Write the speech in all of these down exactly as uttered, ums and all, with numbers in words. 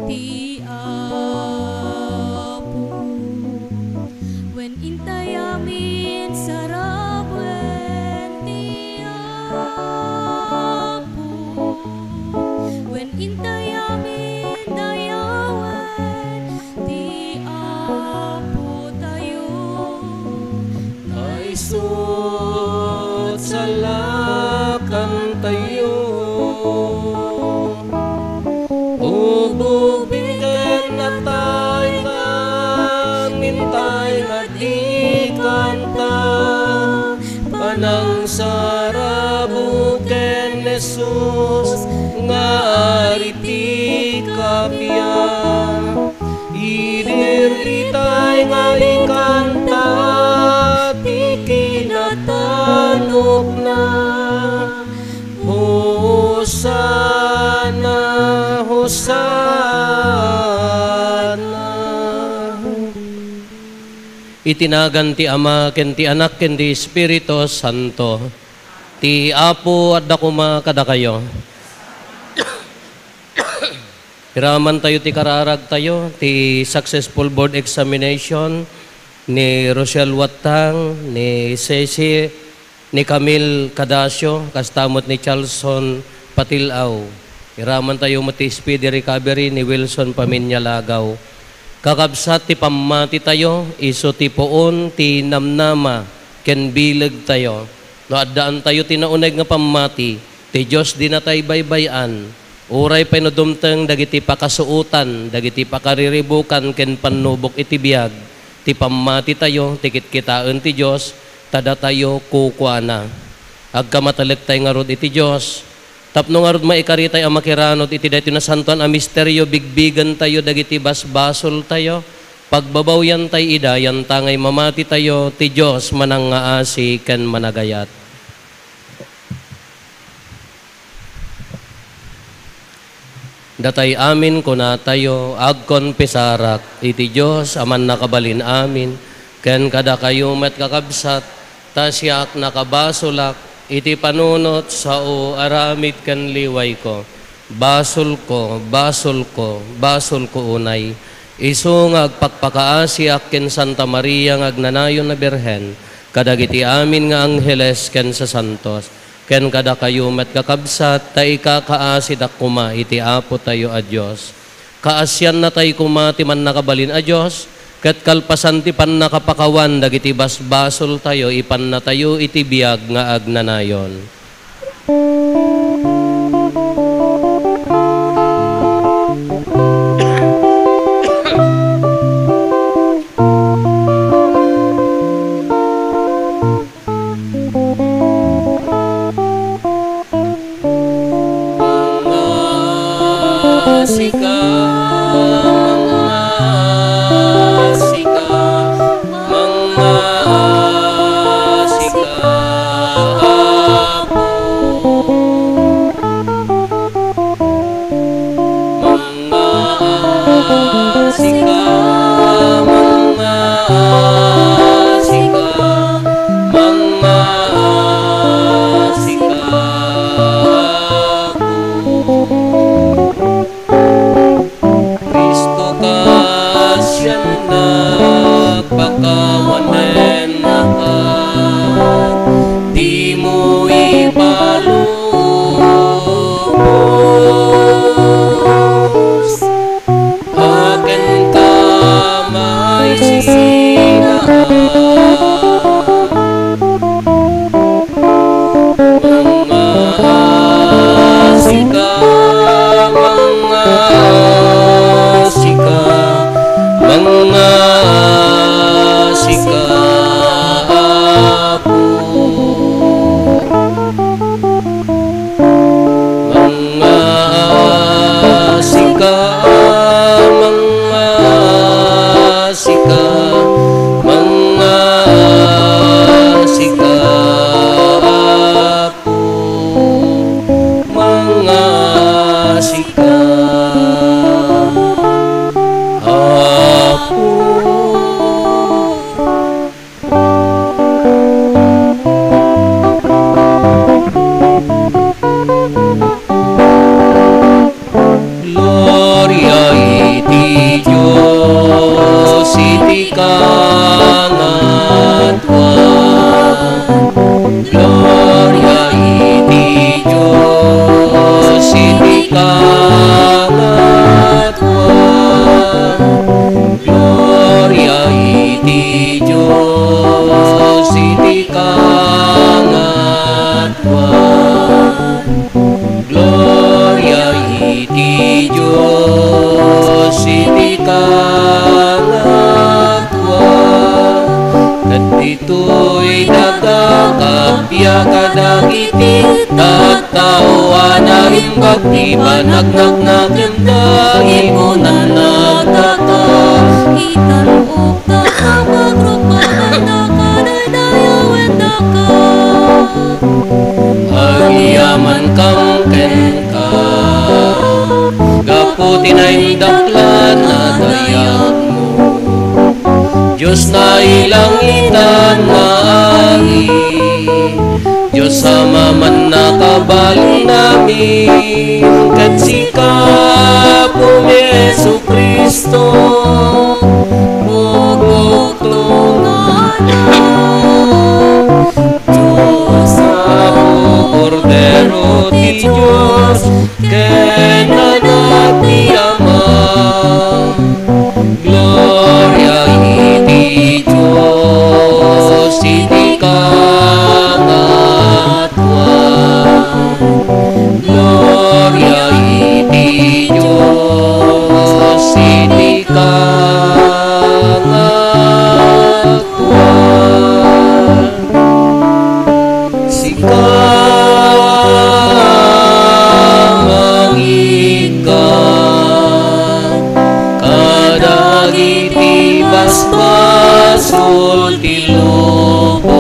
ti Apo. Wen intay amin saraben ti Apo. Wen intay amin dayawen ti Apo tayo. Kaisut salakantayo. Ububiten natay nga, mintay nga di kanta, panangsarabo ken Jesus nga ari ti kabiag. Idi ritay nga ikanta ti kinatanokna. Hosanna, Hosanna. Iti nagan ti Ama, ken ti Anak, ken ti Espiritu Santo. Ti Apo adda koma kadakayo. Iramantayo ti kararagtayo, ti successful board examination ni Rochelle Wattang, ni Ceci, ni Camille Cadacio, kasta met ni Charlson Patil-aw. Iramantayo met ti speedy recovery ni Wilson Paminya Lagaw. Kakabsat, ti pammatitayo, isu ti puon ti namnama ken bilegtayo. No addaantayo ti nauneg nga pammati, ti Dios dinatay baybay-an. Uray pay no dumteng dagiti pakasuotan, dagiti pakariribukan ken pannubok iti biag, ti pammatitayo ti kitkitaen ti Dios, ta datayo kukuana. Agkamatelektayo ngarud iti Dios, tapno ngarud maikaritay a makiranod iti daytoy nasantoan a misterio, bigbigentayo dagiti basbasoltayo, pagbabawiantay ida, yantangay mamatitayo, ti Dios manangngaasi ken managayat. Datay amin kunatayo, agkonfesarak iti Dios a mannakabalin amin, ken kadakayo met, kakabsat, ta siak nakabasolak iti panunot sao aramid ken liwayko. Basolko, basolko, basolko unay. Isu nga agpakpakaasiak ken Santa Maria nga agnanayon a Birhen, kadagiti amin nga angheles ken sasantos, ken kadakayo met, kakabsat, ta ikakaasidak koma iti Apotayo a Dios. Kaasiannatay koma ti mannakabalin a Dios, ket kalpasan ti pannakapakawan dagiti basbasoltayo, ipannatayo iti biag nga agnanayon. Mangngaasika, mangngaasika, mangngaasika, Apo. Mangngaasika, mangngaasika, mangngaasika, Apo. Kristo Dios iti kangatua, ket ditoy daga kappia kadagiti tattao a naimbag ti panagnaknakemda, ipunan nagdaka. Italukdaka, pagrukbaandaka, daydayawendaka. Agyamankam kenka, gapu ti naindaklan a dayagmo. Dios nailangitan nga ari, Dios a mamannakabalinnamin, ket sika, Apom Jesu-Cristo, bugokto nga Anak, Dios Apo, Kordero ti Dios, ken Anak ti Ama. Gloria iti Dios iti kangatua. Gloria iti Dios iti kangatua. Sika, mangika kadagiti basbasol ti lubong.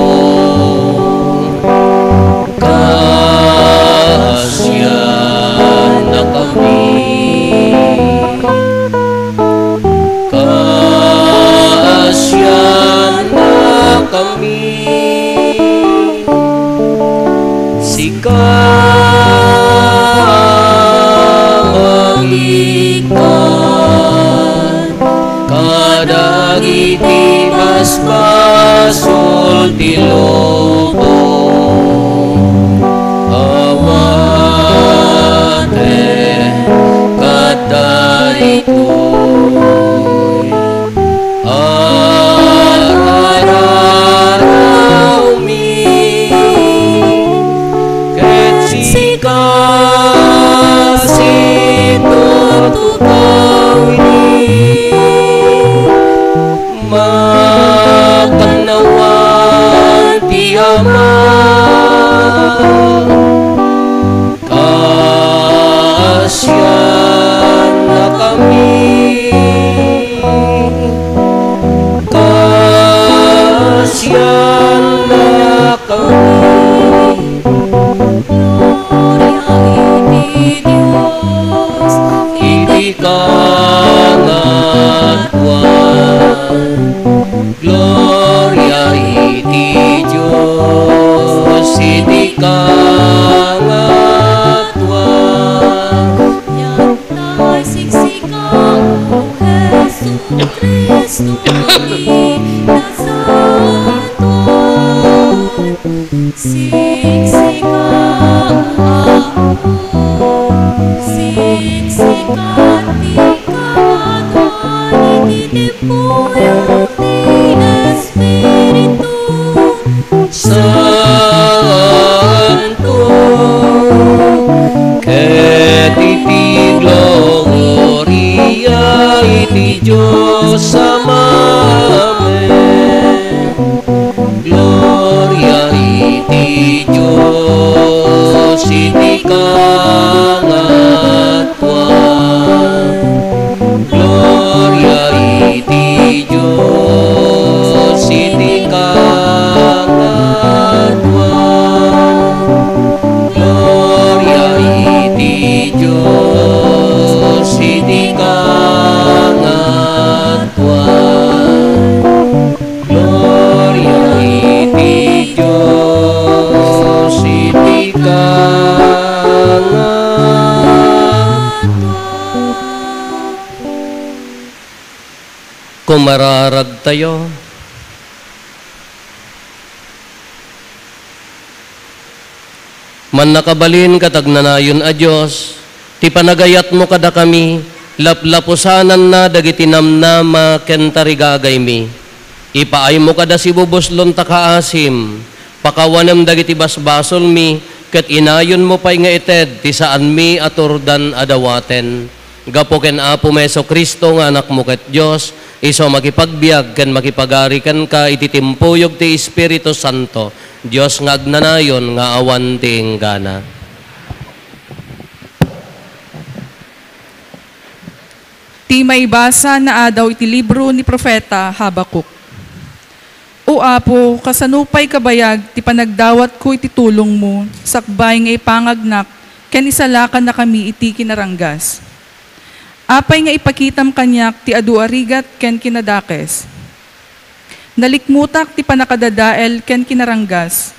Kaasiannakami. Kaasiannakami. Sika, mangika kadagiti basbasol ti lubong. Awatek kadaytoy a rararawmi, ket sika situtukaw iti makannawan ti Ama. Kaasiannakami. Kaasiannakami. Gloria iti Dios iti kangatua. Gloria iti Dios iti kangatua. Yantay siksika, O Jesucristo, ti nasantoan. Siksika, Apo, siksika ti kangatua iti tiempo ti Espiritu Santo, ket iti gloria iti Dios Amamin. Gloria iti Dios iti kangatua. Gloria iti Dios iti kangatua. Gloria iti Dios iti kangatua. Gloria iti Dios iti kangatua. Kumararagtayo. Mannakabalin ket agnanayon a Dios, ti panagayatmo kadakami, laplapusananna dagiti namnama ken tarigagaymi. Ipaaymo kada sibubuslon ta kaasim, pakawanem dagiti basbasolmi, ket inayonmo pay nga ited ti saanmi a turdan a dawaten. Gapu ken Apomi Jesu-Cristo nga Anakmo ket Dios, isu a makipagbiag ken makipagari kenka iti timpuyog ti Espiritu Santo, Dios nga agnanayon nga awan ti inggana. Ti maibasa naadaw iti libro ni Profeta Habacuc. O Apo, kasano pay kabayag ti panagdawatko iti tulongmo, sakbay nga ipangagnak ken isalakannakami iti kinaranggas? Apay nga ipakitam kaniak ti adu a rigat ken kinadakes? Nalikmutak ti pannakadadael ken kinaranggas.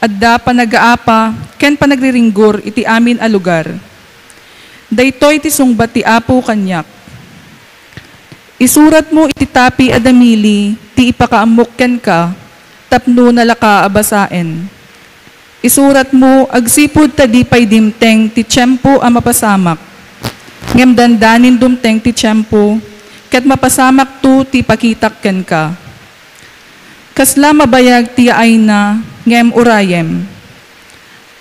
Adda panagaapa ken panagriringgor iti amin a lugar. Daytoy ti sungbat ti Apo kaniak. Isuratmo iti tapi a damili ti ipakaammok kenka tapno nalaka a basaen. Isuratmo agsipud ta di pay dimteng ti tiempo a mapasamak, ngem dandanin dumteng ti tiempo, ket mapasamakto ti ipakitak kenka. Kasla mabayag ti yaayna, ngem urayem.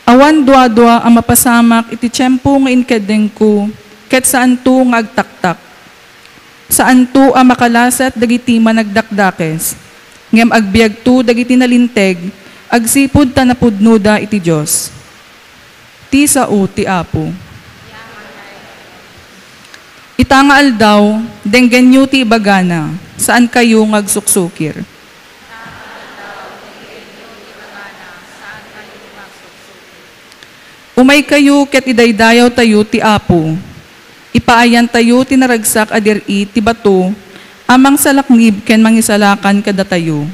Awan duadua a mapasamak iti tiempo nga inkeddengko, ket saanto nga agtaktak. Saanto a makalasat dagiti managdakdakes, ngem agbiagto dagiti nalinteg agsipud ta napudnoda iti Dios. Ti sao ti Apo. Ita nga aldaw, denggenyo ti ibagana, saankayo nga agsuksukir. Umaykayo ket idaydayawtayo ti Apo. Ipaayantayo ti naragsak a dir-i ti bato a mangsalaknib ken mangisalakan kadatayo.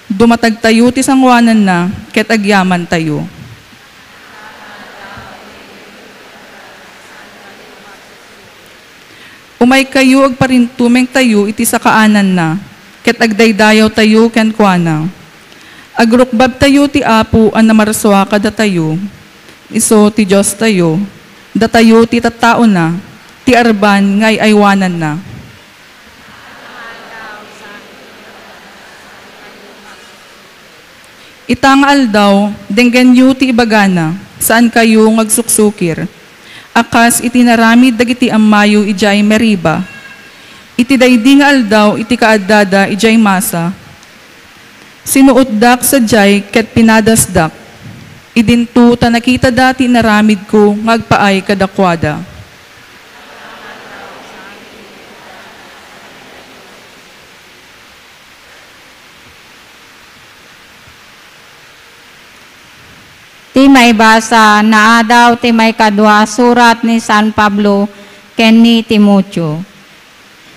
Dumatagtayo ti sangoananna ket agyamantayo. Umaykayo, agparintumengtayo iti sakaananna, ket agdaydayawtayo kenkuana. Agrukbabtayo ti Apo a namarsua kadatayo, isu ti Diostayo, datayo ti tattaona, ti arban nga ay-aywananna. Ita nga aldaw, denggenyo ti ibagana, saankayo nga agsuksukir. A kas iti naramid dagiti ammayo idiay Meriba. Iti daydi nga aldaw iti kaaddada idiay Masa, sinuotdak sadiay ket pinadasdak. Idinto ta nakitada ti inaramidko nga agpaay kadakuada. Ti maibasa, naadaw ti maikadua surat ni San Pablo ken ni Timoteo.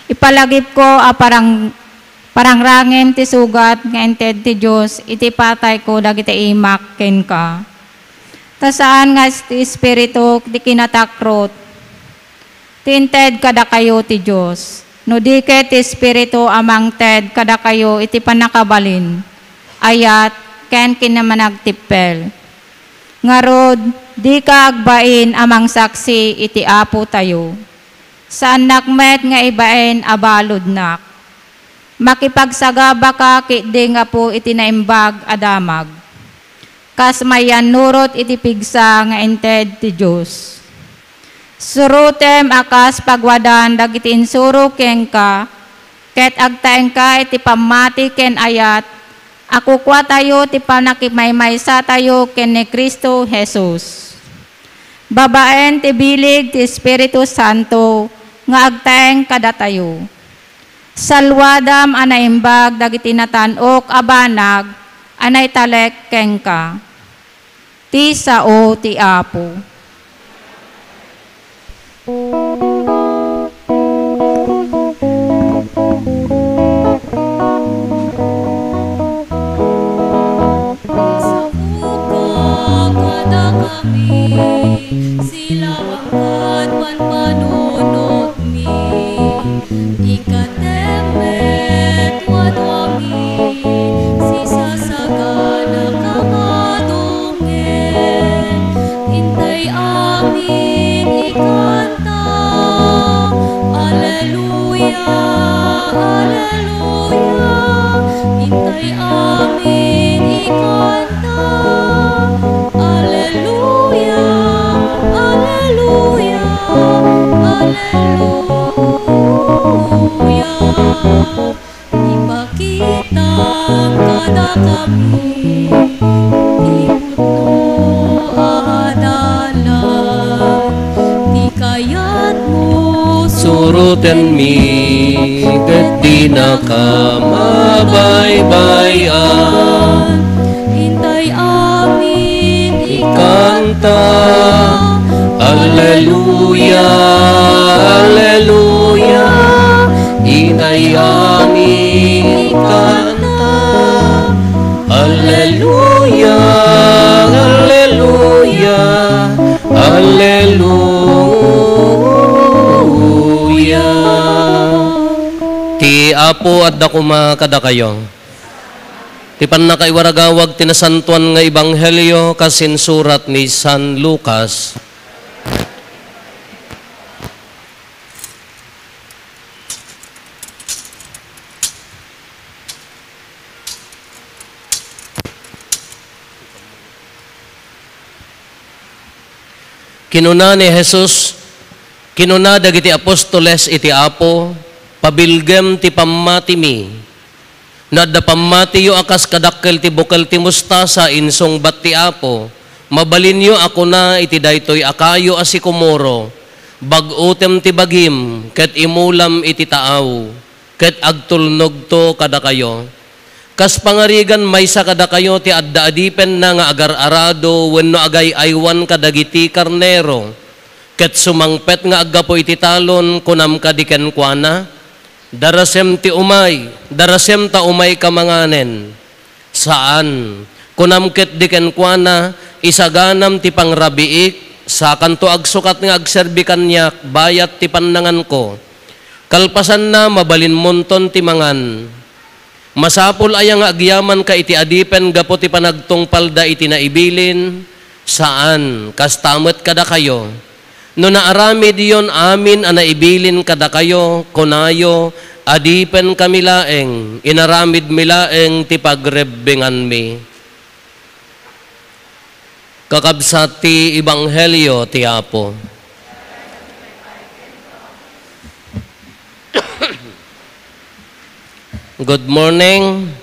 Ipalagipko a parang-, parangrangem ti sugat nga inted ti Dios iti patayko dagiti imak kenka. Ta saan nga ti Espirituk ti kinatakrot, ti inted kadakayo ti Dios, no di ket ti Espiritu a mangted kadakayo iti pannakabalin, ayat, ken kinamanagtippel. Ngarud, dika agbain a mangsaksi iti Apotayo. Saannak met nga ibain a baludnak. Makipagsagabaka ketdi gapu iti naimbag a damag. Kas mayannurot iti pigsa nga inted ti Dios. Surotem a kas pagwadan dagiti insuro kenka, ket agtaengka iti pammati ken ayat a kukuatayo ti pannakimaymaysatayo ken ni Cristo Jesus. Babaen ti bileg ti Espiritu Santo nga agtaeng kadatayo. Salluadam a naimbag dagiti natan-ok a banag a naitalek kenka. Ti sao ti Apo. Saoka kadakami, silawangkat pampanunotmi, ikatem met waduami, sisasagana ka nga donggen, intay amin ikanta, kami ti pudno a dalan ti kayatmo. Surotenmi ket dinaka mabaybay-an. Intay amin ikanta. Alleluia, alleluia. Intay amin ikanta. Alleluia, alleluia, alleluia. Ti Apo adda koma kadakayo. Ti pannakaiwaragawag ti nasantoan nga ebanghelio kas insurat ni San Lucas. Kinuna ni Jesus, kinuna dagiti apostoles iti Apo, "Pabilgem ti pammatimi. No adda pammatiyo a kas kadakkel ti bukel ti mostasa," insungbat ti Apo, "mabalinyo a kuna iti daytoy a kayo a sikomoro, 'Bag-otem ti bagim ket imulam iti taaw,' ket agtulnogto kadakayo." Kas pangarigan, maysa kadakayo ti adda adipenna nga agar-arado wenno agay-aywan kadagiti karnero, ket sumangpet nga aggapu iti talon, kunam kadi kenkuana, "Darasem ti umay, darasem ta umayka manganen." Saan. Kunam ketdi kenkuana, "Isaganam ti pangrabiik, sakanto agsukat nga agserbi kaniak bayat ti pannanganko." Kalpasanna, mabalinmonton ti mangan. Masapul aya nga agyamanka iti adipen gapu ti panagtungpalda iti naibilin? Saan. Kasta met kadakayo. No naaramidyon amin a naibilin kadakayo, kunayo, "Adipenkami laeng, inaramidmi laeng ti pagrebbinganmi." Kakabsat ti Ebanghelio ti Apo. Good morning.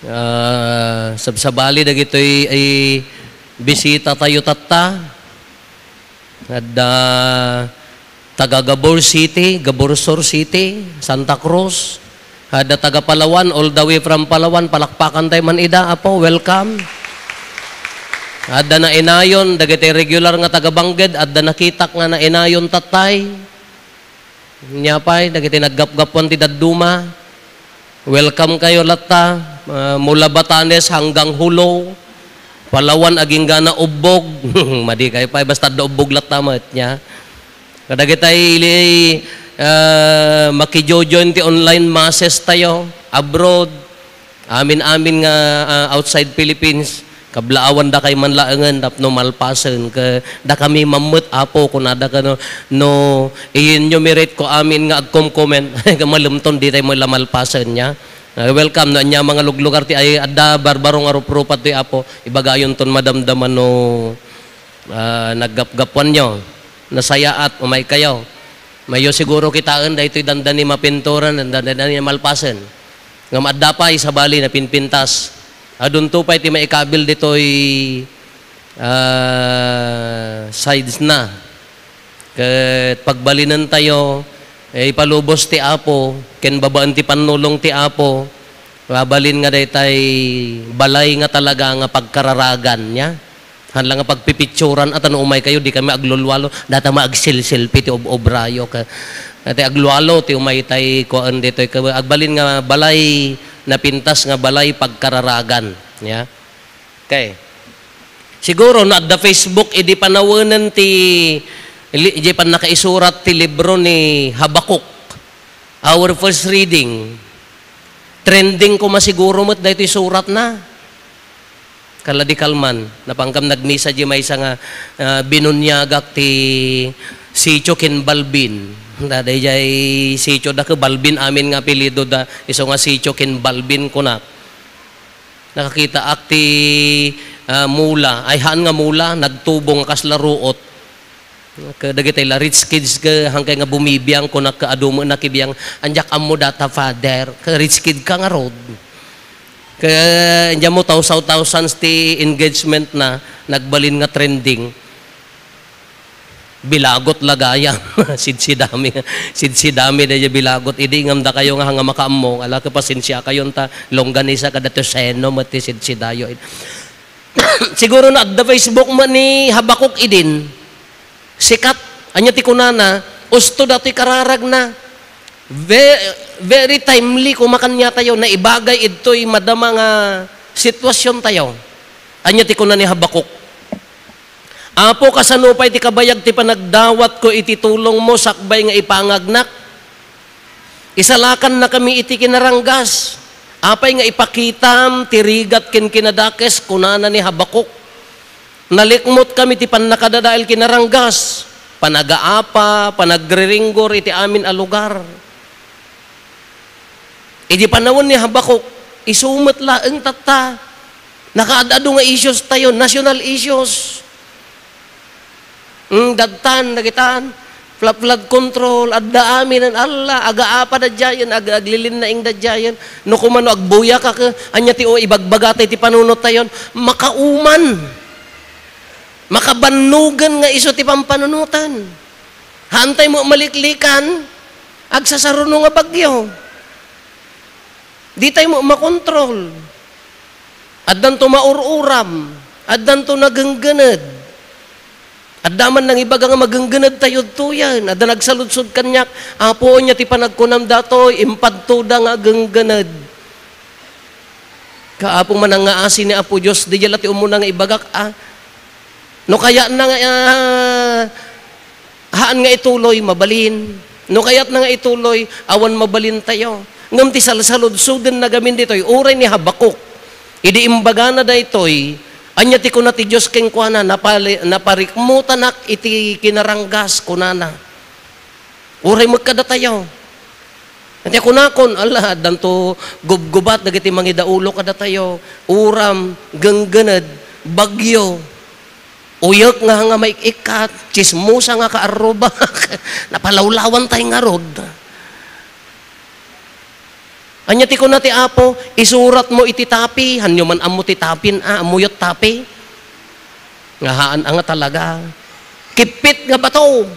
Ah, sabsabali dagitoy ay bisita tayo tatta. Adda taga Gabor City, Gabor Sur City, Santa Cruz. Adda taga Palawan, all the way from Palawan, palakpakan tayo man ida, Apo, welcome. Adda nainayon, dagiti regular nga taga Bangged, adda nakitak nga nainayon tattay. Nia pay, dagiti naggapgapuan ti dadduma. Welcome kayo latta, ah, mula Batanes hanggang Jolo, Palawan, agingga na Ubbog. Madi kayo pay, basta adda ubbog latta met, nia. Kadagitay ili, ah, makijo-join ti online masses tayo, abroad. Amin-amin nga, ah, outside Philippines, kablaawan dakay man laengen tapno malpasen. Ke, dakami mammet, Apo, kunada kano, no i-enumerate ko amin nga agkomkomen, malumton, ditay mo la malpasen, nia. Ah, welcome, no ania mga luglugar ti ay adda barbaro nga ruprupad toy, Apo, ibagayonton madamdama no, ah, naggapgapuanyo. Nasayaat, umay kayo. Mayo siguro kitaen daytoy dandani mapinturan, dandani malpasen. Ngem adda pay sabali napinpintas. Adunto pay ti maikabil ditoy, ah, sides na. Ket pagbalinen tayo, eh, ipalubos ti Apo, ken babaen ti pannulong ti Apo, mabalin nga daytay balay nga talaga nga pagkararagan, nia. Haan la nga pagpipitsuran, a ta no umay kayo, dikami aglulwalo, data maagsilsilpi ti ob-obrayo, ka, dati aglwalo ti umay tay kuan ditoy, ka, agbalin nga balay, napintas nga balay pagkararagan, nia. Okay. Siguro no adda Facebook, idi panawenen ti, li-, idiay pannakaisurat ti libro ni Habacuc, our first reading. Trending koma siguro met daytoy suratna. Kala di kalman, napankam nagmisa di maysa nga, ah, binuniagak ti Sitio ken Balbin. Daydiay sitio da ken Balbin amin nga apelyido da, isu nga Sitio ken Balbin kunak. Nakakitaak ti, ah, mula, ay, haan nga mula, nagtubo nga kasla ruot. Kadagiti la rich kids ket hangkay nga bumibiang, kunak ket adu met nakibiang, "Andiak ammo data, Father." Ket rich kid ka ngarud. Ket, ania mo, tawsaw thousands ti engagement na, nagbalin nga trending. Bilagot la gayam. Sidsidami, sidsidami daydiay bilagot. Idi ngem dakayo nga, nga makaammo, ala, ket pasensiakayon ta, longganisa kada tuseno met ti sidsidayo. Siguro no adda Facebook met ni Habacuc idin. Sikat, ania ti kunana, usto datoy kararagna. Ve-, very timely koma kaniatayo, naibagay idtoy madama nga sitwasiontayo. Ania ti kuna ni Habacuc? "Apo, kasano pay ti kabayag ti panagdawatko iti tulongmo sakbay nga ipangagnak? Isalakannakami iti kinaranggas. Apay nga ipakitam ti rigat ken kinadakes?" kunana ni Habacuc. "Nalikmotkami ti pannakadadael kinaranggas, panagaapa, panagriringgor iti amin a lugar." Idi panawen ni Habacuc, isu met laeng tatta. Nakaad-adu nga issues tayo, national issues. Mm, dadtan, dagitan, fla-, flood control, adda amin, ala, agaapa daydiayen, ag-, aglilinnaing daydiayen. No kumano agbuya ka, ke, ania ti o ibagbaga tayo ti panunot tayon? Makauman. Makabannogen nga isu ti pampanunotan. Haantay mo maliklikan, agsasaruno nga bagyo. Ditay mo makontrol. Addanto maur-uram, addanto nagenggened. Adda man nangibaga nga magenggened tayo ditoyen. Adda nagsaludsod kaniak, "Apo, ania ti panagkunam datoy? Impadtoda nga agenggened." Kaapo, manangngaasi ni Apo Dios, daydiay la ti umuna nga ibagak, a. No kayatna nga, ah, haan nga ituloy, mabalin. No kayatna nga ituloy, awan mabalintayo. Ngem ti salsaludsodenna ngamin ditoy, uray ni Habacuc, idi imbagana daytoy, ania ti kuna ti Dios kenkuana? "Napali-, naparikmotanak iti kinaranggas," kunana. Uray met kadatayo. Iti kunakon, ala, addanto gubgubat dagiti mangidaulo kadatayo. Uram, genggened, bagyo. Uyek nga, nga maik-ikkat, tsismosa nga kaarrubak. Napalawlawan tay ngarud. Ania ti kuna ti Apo? "Isurat mo iti tapi." Hanyo man ammo ti tapin, a, ammuyot tapi? Nga haan a nga talaga. Kippit nga bato.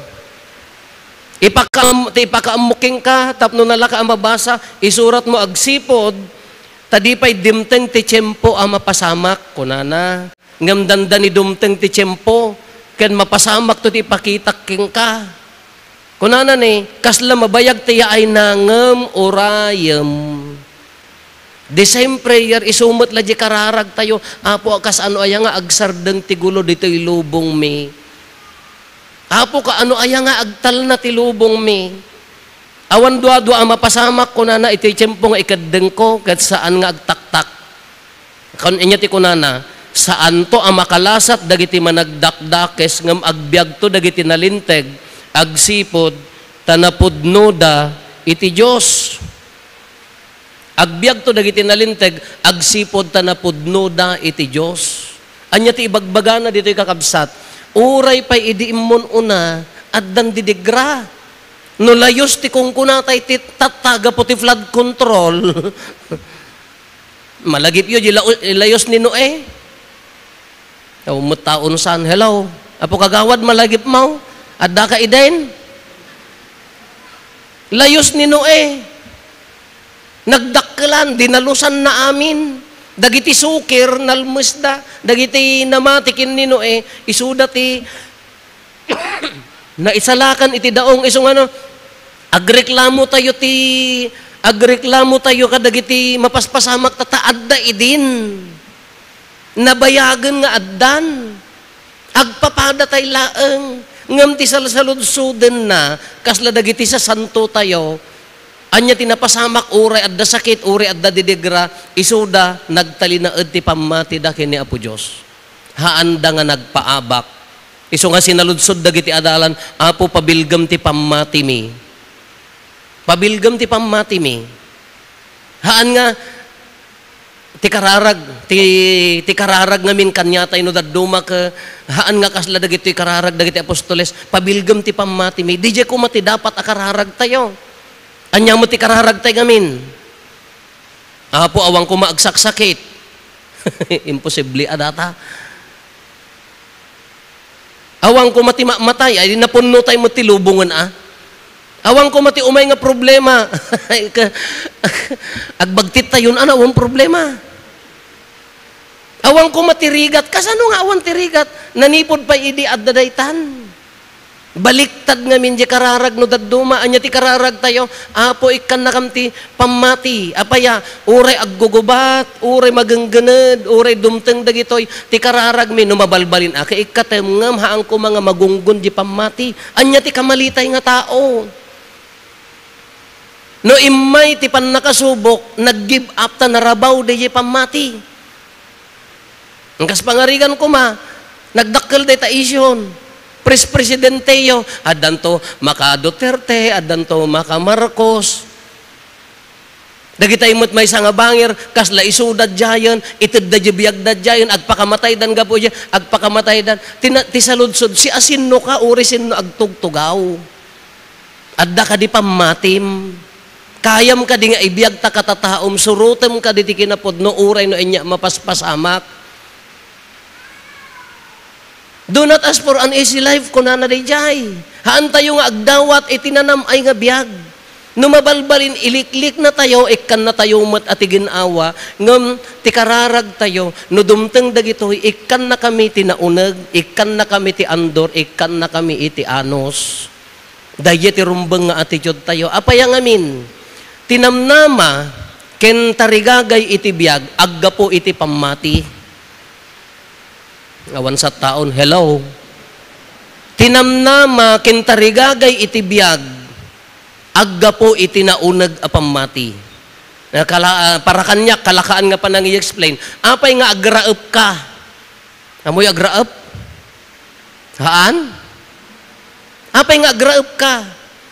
Ipakaam-, ti ipakaammo kenka, tapno nalaka a mabasa, isurat mo agsipud, ta di pay dimteng ti tiempo a mapasamak, kunana. Ngem dandani dumteng ti tiempo, ken mapasamakto ti ipakitak kenka. Kunana ni, "Kasla mabayag ti yaayna ngem urayem." The same prayer, isu met la di kararagtayo, "Apo, kasano aya nga agsardeng ti gulo ditoy lubongmi? Apo, kaano aya nga agtalna ti lubongmi? Awan duadua a mapasamak," kunana, "iti tiempo nga ikeddengko, ket saan nga agtaktak." Kun-, ania ti kunana, "Saanto a makalasat dagiti managdakdakes, ngem agbiagto dagiti nalinteg agsipud ta napudnoda iti Dios." Agbiagto dagiti nalinteg agsipud ta napudnoda iti Dios. Ania ti ibagbagana ditoy, kakabsat? Uray pay idi immun-una, addan didigra. No layus ti kunkunatay ti tatta gapu ti flood control, malagipyo di lau-, layus ni Noe. Aw, met taon san. "Hello, Apo Kagawad, malagipmo? Addaka idin?" Layus ni Noe. Nagdakkelan, dinalusanna amin. Dagiti sukir, nalmesda. Dagiti namati ken ni Noe, isuda ti naisalakan iti daong. Isu nga no, agreklamo tayo ti, agreklamo tayo kadagiti mapaspasamak, ta, ta adda idin. Nabayagen nga addan. Agpapadatay laeng. Ngem ti salsaludsodenna, kasla dagiti sasanto tayo, ania ti napasamak, uray adda sakit, uray adda didigra, isuda, nagtalinaed ti pammatida ken ni Apo Dios. Haanda nga nagpaabak. Isu nga sinaludsod dagiti adalan, "Apo, pabilgem ti pammatimi. Pabilgem ti pammatimi." Haan nga, Ti kararag, ti, ti kararag ngamin kaniatayo no dadduma ket haan nga kasla dagitoy kararag dagiti apostoles, pabilgem ti pammatimi. Diay koma ti dapat a kararagtayo. Ania met ti kararagtayo ngamin? Apo, awan koma agsaksakit. Imposible a data. Awan koma ti mamatay, ay napunnotay met ti lubongen a. Awan koma ti umay nga problema. Ka-, agbagtittayon a, awan problema. Awan koma ti rigat. Kasano nga awan ti rigat? Nanipud pay idi adda daytan. Baliktad ngamin diay kararag no dadduma. Ania ti kararagtayo? Apo, ikkannakam ti pammati. Apay a, uray aggugubat, uray magenggened, uray dumteng dagitoy, ti kararagmi no mabalbalin a, ket ikkatem ngem haan koma nga magunggon diay pammati. Ania ti kamalitay nga tao? No immay ti pannakasubok, nag-give up ta narabaw diay pammati. Kas pangarigan koma, nagdakkel dayta isyuhon. Pres-, presidenteyo, addanto maka Duterte, addanto maka Marcos. Dagitay met maysa nga bangir, kasla isuda diayen, itedda diay biagda diayen, agpakamataydan gapu diay, agpakamataydan. Ti na-, ti saludsod, siasinoka, uray sinno agtugtugaw? Adda kadi pammatim? Kayam kadi nga ibiagta katataom, surotem kadi ti kinapudno, uray no ania mapaspasamak? "Do not ask for an easy life," kunana daydiay. Haantayo nga agdawat iti nanam-ay nga biag. No mabalbalin, ilikliknatayo, ikkannatayo met a ti gin-awa, ngem ti kararagtayo, no dumteng dagitoy, ikkannakami ti nauneg, ikkannakami ti andor, ikkannakami iti anus. Daydiay ti rumbeng nga attitude tayo. Apay a ngamin? Ti namnama ken tarigagay iti biag aggapu iti pammati. Awan sa taon, hello? Ti namnama ken tarigagay iti biag aggapu iti nauneg a pammati. Nakala-, ah, para kaniak, kalakaan nga panangi-explain. Apay nga agraepka? Amoy agraep? Haan? Apay nga agraepka?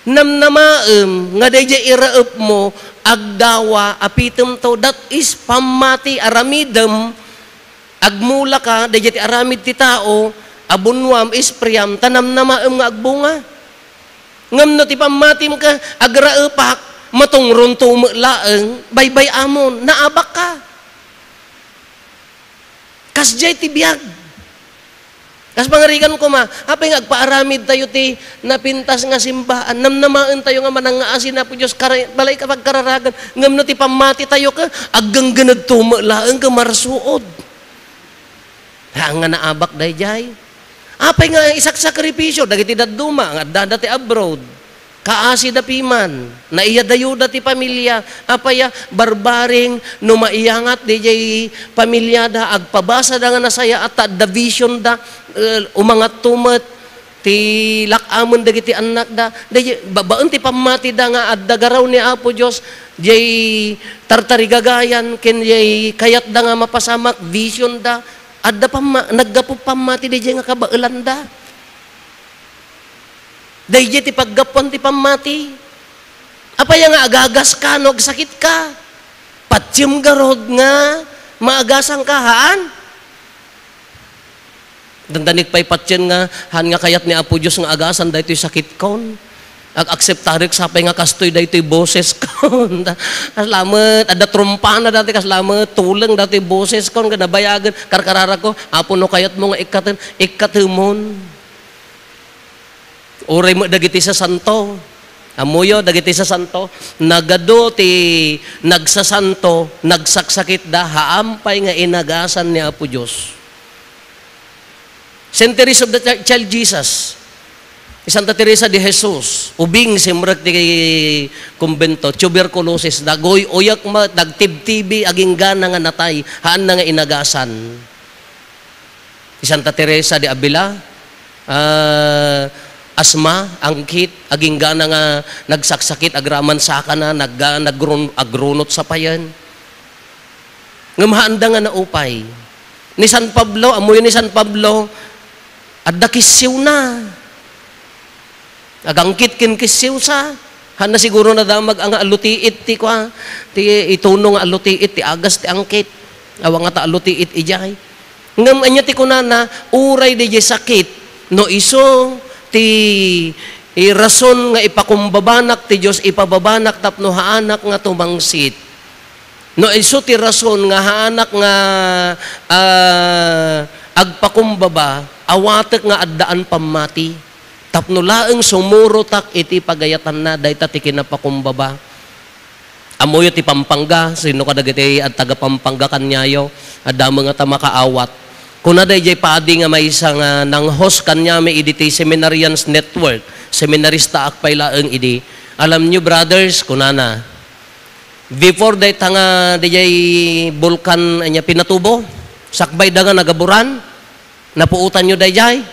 Namnamaem nga daydiay iraepmo, agdawa, apitemto. That is pammati, aramidem, agmulaka, daydiay ti aramid ti tao, abunnuam, ispream, ta namnamaem nga agbunga. Ngem no ti pammatim ket, agraepak, matungronto met laeng, baybay-amon, naabakka. Kasdiay ti biag. Kas pangarigan koma, apay nga agpaaramidtayo ti napintas nga simbaan, namnamaentayo nga manangngaasi ni Apo Dios, kara-, balay ka pagkararagan, ngem no ti pammatitayo ket, aggenggenedto met laeng ket marsuod. Haan nga naabak daydiay. Apay nga isaksakripisio dagiti dadduma nga addada ti abroad? Kaasida piman, naiyadayuda ti pamilya. Apay a, barbareng no maiyangat daydiay pamilyada, agpabasada nga nasayaat ta adda visionda, eh, umangatto met ti lak-amen dagiti annakda. Daydiay, babaen ti pammatida nga adda garaw ni Apo Dios, diay tartarigagayan ken diay kayatda nga mapasamak, visionda. Adda pamma-, naggapu pammati daydiay nga kabaelanda. Daydiay ti paggapuan ti pammati. Apay a nga agagaska no agsakitka? Patiem garud nga maagasanka, haan? Dandanik pay patien nga, haan nga kayat ni Apo Dios nga agasan daytoy sakitkon. Ag-akseptarek sapay nga kastoy daytoy boseskon. Kasla met, adda trumpana dati, kasla met, tuleng daytoy boseskon, nga nabayagen, karkararagko, Apo, no kayatmo nga ikkaten, ikkatemon. Uray met dagiti sasanto. Ammoyo, dagiti sasanto, nagadu ti nagsasanto, nagsaksakitda, haan pay nga inagasan ni Apo Dios. Saint Teresa of the Chi-, Child Jesus, ni Santa Teresa de Jesus, ubing simrek ti kumbento, tuberculosis, naguy-uyak met, nagtibtibi, aginggana nga natay, haanna nga inagasan. Ni Santa Teresa de Avila, ah, asma, angkit, aginggana nga nagsaksakit, agraman sakana, nagga-, nagrun-, agrunot sapayen. Ngem haanda nga naupay. Ni San Pablo, ammoyo ni San Pablo, adda kissiwna. Agangkit ken kissiwsa. Haanna siguro nadamag a nga alutiit ti kua, ti ituno nga alutiit, ti agas ti angkit. Awan nga ta alutiit idiay. Ngem ania ti kunana, uray diay sakit, no isu ti rason nga ipakumbabanak ti Dios, ipababanak tapno haanak nga tumangsit. No isu ti rason nga haanak nga, ah, agpakumbaba, awatek nga addaan pammati. Tapno laeng sumurotak iti pagayatanna, dayta ti kinapakumbaba. Ammoyo ti Pampanga, sino kadagiti ad-, taga Pampanga kaniayo? Adda met ngata makaawat. Kuna daydiay padi nga maysa nga nang-host kaniami idi ti Seminarians Network, seminaristaak pay laeng idi. Alam niyo, brothers, kunana, before dayta nga daydiay bulkan ania pinatubo, sakbay da nga nagaburan, napuotanyo daydiay?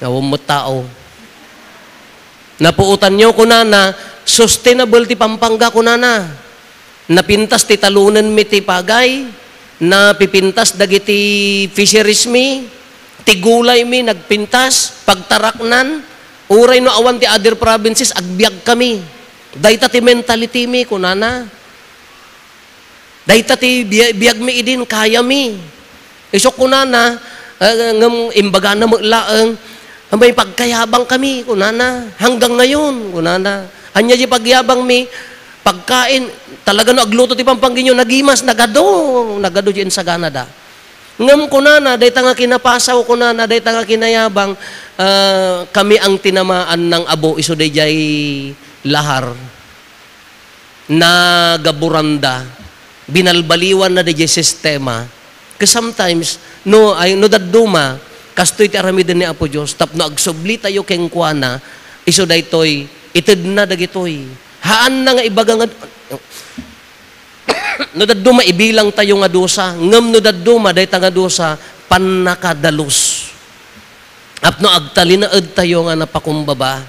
Awan met tao. Napuotanyo, kunana, sustainable ti Pampanga, kunana. Napintas ti talonenmi ti pagay, napipintas dagiti fisheries mi, ti gulay mi nagpintas, pagtaraknan, uray no awan ti other provinces, agbiag kami. Dayta ti mentality mi, kunana. Dayta ti biya-, biagmi idin, kayami. Isu kunana, ah, ngem imbagana met laeng, "May pagkayabang kami," kunana. "Hanggang ngayon," kunana. "Ania di pagyabangmi?" "Pagkain, talaga no agluto ti Pampanguayo, nagimas, nagadu, nagadu di insaganada." Ngem kunana, dayta nga kinapasaw, kunana, dayta nga kinayabang, ah, kami ang tinamaan ng abo, isu daydiay lahar. Nagaburanda, binalbaliwanna daydiay sistema. Ket sometimes, no, ay, no dadduma, kastoy ti aramiden ni Apo Dios, tapno agsublitayo kenkuana, isu daytoy, itedna dagitoy. Haanna nga ibaga nga, no dadduma, ibilangtayo nga dusa, ngem no dadduma, dayta nga dusa, pannakadalus. Tapno agtalinaedtayo nga napakumbaba.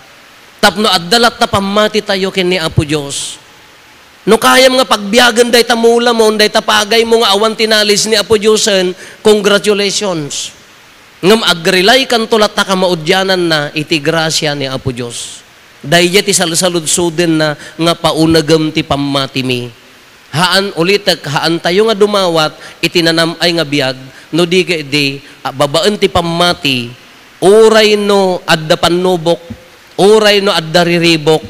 Tapno adda latta pammatitayo ken ni Apo Dios. No kayam nga pagbiagen dayta mulamon, dayta pagaymo nga awan ti nalis ni Apo Diosen, congratulations. Ngem agrilaykanto latta kamaudiananna iti grasia ni Apo Dios. Daydiay ti salsaludsodenna nga paunegem ti pammatimi. Haan, ulitek, haantayo nga dumawat iti nanam-ay nga biag, no di ket di, a, babaen ti pammati, uray no adda pannubok, uray no adda riribok,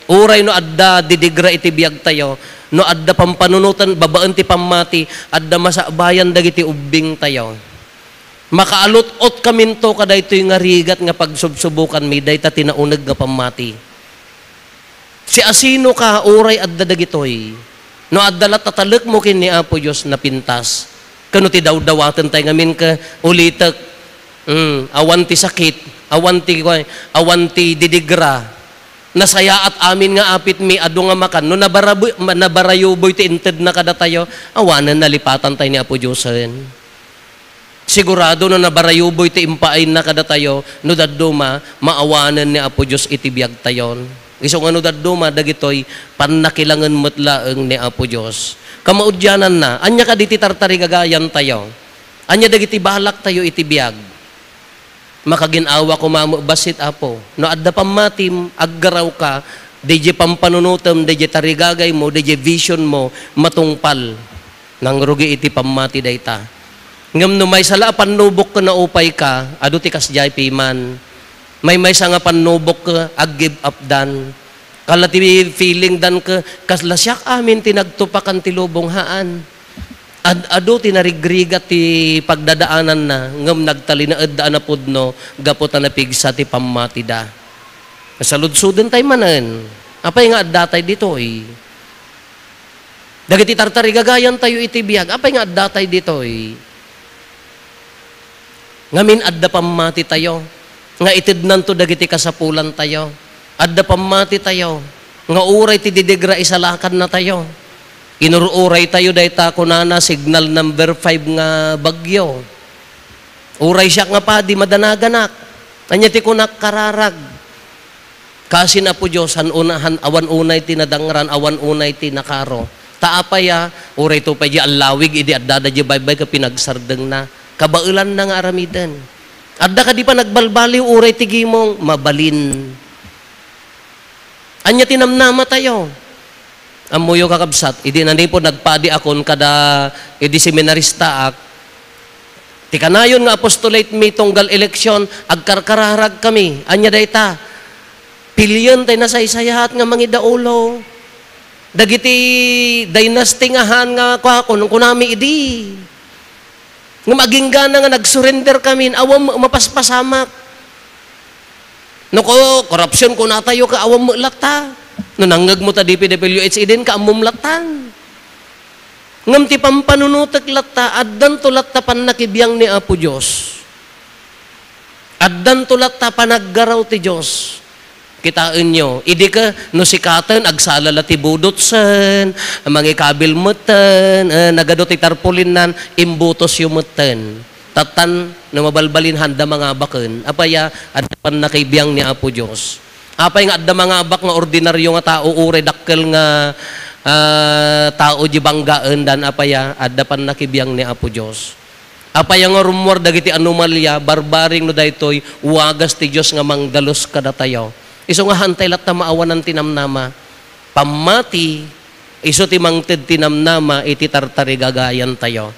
uray no adda didigra iti biagtayo, no adda pampanunotan babaen ti pammati, adda masabayan dagiti ubbingtayo. Makaalut-otkaminto kadaytoy nga rigat nga pagsubsubokanmi, dayta ti nauneg nga pammati. Siasinoka uray adda dagitoy? No adda latta talekmo ken ni Apo Dios, napintas. Kano ti dawdawaten tay ngamin ket ulitek. Mm, awan ti sakit, awan ti, awan ti didigra. Nasayaat amin nga apitmi, adu nga makan. No nabarabu-, ma-, nabarayuboy ti intedna kadatayo, awanen nalipatan tay ni Apo Diosen. Sigurado no nabarayuboy ti impaayna kadatayo, no dadduma, maawanen ni Apo Dios iti biagtayon. Isu nga no dadduma, dagitoy pannakilangen met laeng ni Apo Dios. Kamaudiananna, ania kadi ti tartarigagayantayo? Ania dagiti balaktayo iti biag? Makagin-awa koma met bassit, Apo. No adda pammatim, aggarawka, daydiay pampanunotem, daydiay tarigagaymo, daydiay visionmo, matungpal. Nangrugi iti pammati dayta. Ngem no maysa la a pannubok ken naupayka, adu ti kasdiay piman. Maymaysa nga pannubok ket ag-give up dan. Kasla ti feeling dan ket, kasla siak amin ti nagtupakan ti lubong, haan. Ad-adu ti narigrigat ti pagdadaananna, ngem nagtalinaedda a napudno gapu ta napigsa ti pammatida. Saludsodentay manen, apay nga addatay ditoy? Dagiti tartarigagayantayo iti biag, apay nga addatay ditoy? Ngamin, adda pammatitayo nga itednanto dagiti kasapulantayo. Adda pammatitayo nga uray ti didigra isalakannatayo. Inur-uraytayo dayta, kunana, signal number five nga bagyo. Uray siak nga padi, madanaganak. Ania ti kunak? Kararag. Kasin, Apo Dios, han una, han, awan unay ti nadangran, awan unay ti nakaro. Ta apay a, uray to pay di allawig idi addada di baybay ket pinagsardengna. Kabaelanna nga aramiden. Adda kadi panagbalbaliw uray ti gimong? Mabalin. Ania ti namnamatayo? Ammoyo, kakabsat, idi nanipud nagpadiakon kada idi seminaristaak, ti kanayon nga apostolate mi tunggal eleksyon, agkarkararagkami. Ania dayta? Pilien tay nasaysayaat nga mangidaulo. Dagiti dynasty nga Han nga kua-, kun-, kunami idi. Ngem aginggana nga nagsurrender kamin, awan met mapaspasamak. No ko-, korupsyon kunatayo ket awan met latta. No nangngegmo ta D P W H idin ka ammom lattan. Ngem ti pampanunotek latta, addanto latta pannakibiang ni Apo Dios. Addanto latta panaggaraw ti Dios. Kitaenyo, idi ket no sikaten, agsala la ti budotsen, mangikabil metten, eh, nagadu ti tarpulinnan, imbutosyo metten. Tattan, no mabalbalin, handa mangabaken. Apay a, adda pannakibiang ni Apo Dios. Apay nga adda mangabak nga ordinaryo nga tao, uray dakkel nga, ah, tao di banggaen, dan apay a, adda pannakibiang ni Apo Dios. Apay a nga rummuar dagiti anomalia, barbareng no daytoy, wagas ti Dios nga mangdalus kadatayo. Isu nga haantay latta maawanan ti namnama. Pammati, isu ti mangted ti namnama iti tartarigagayantayo.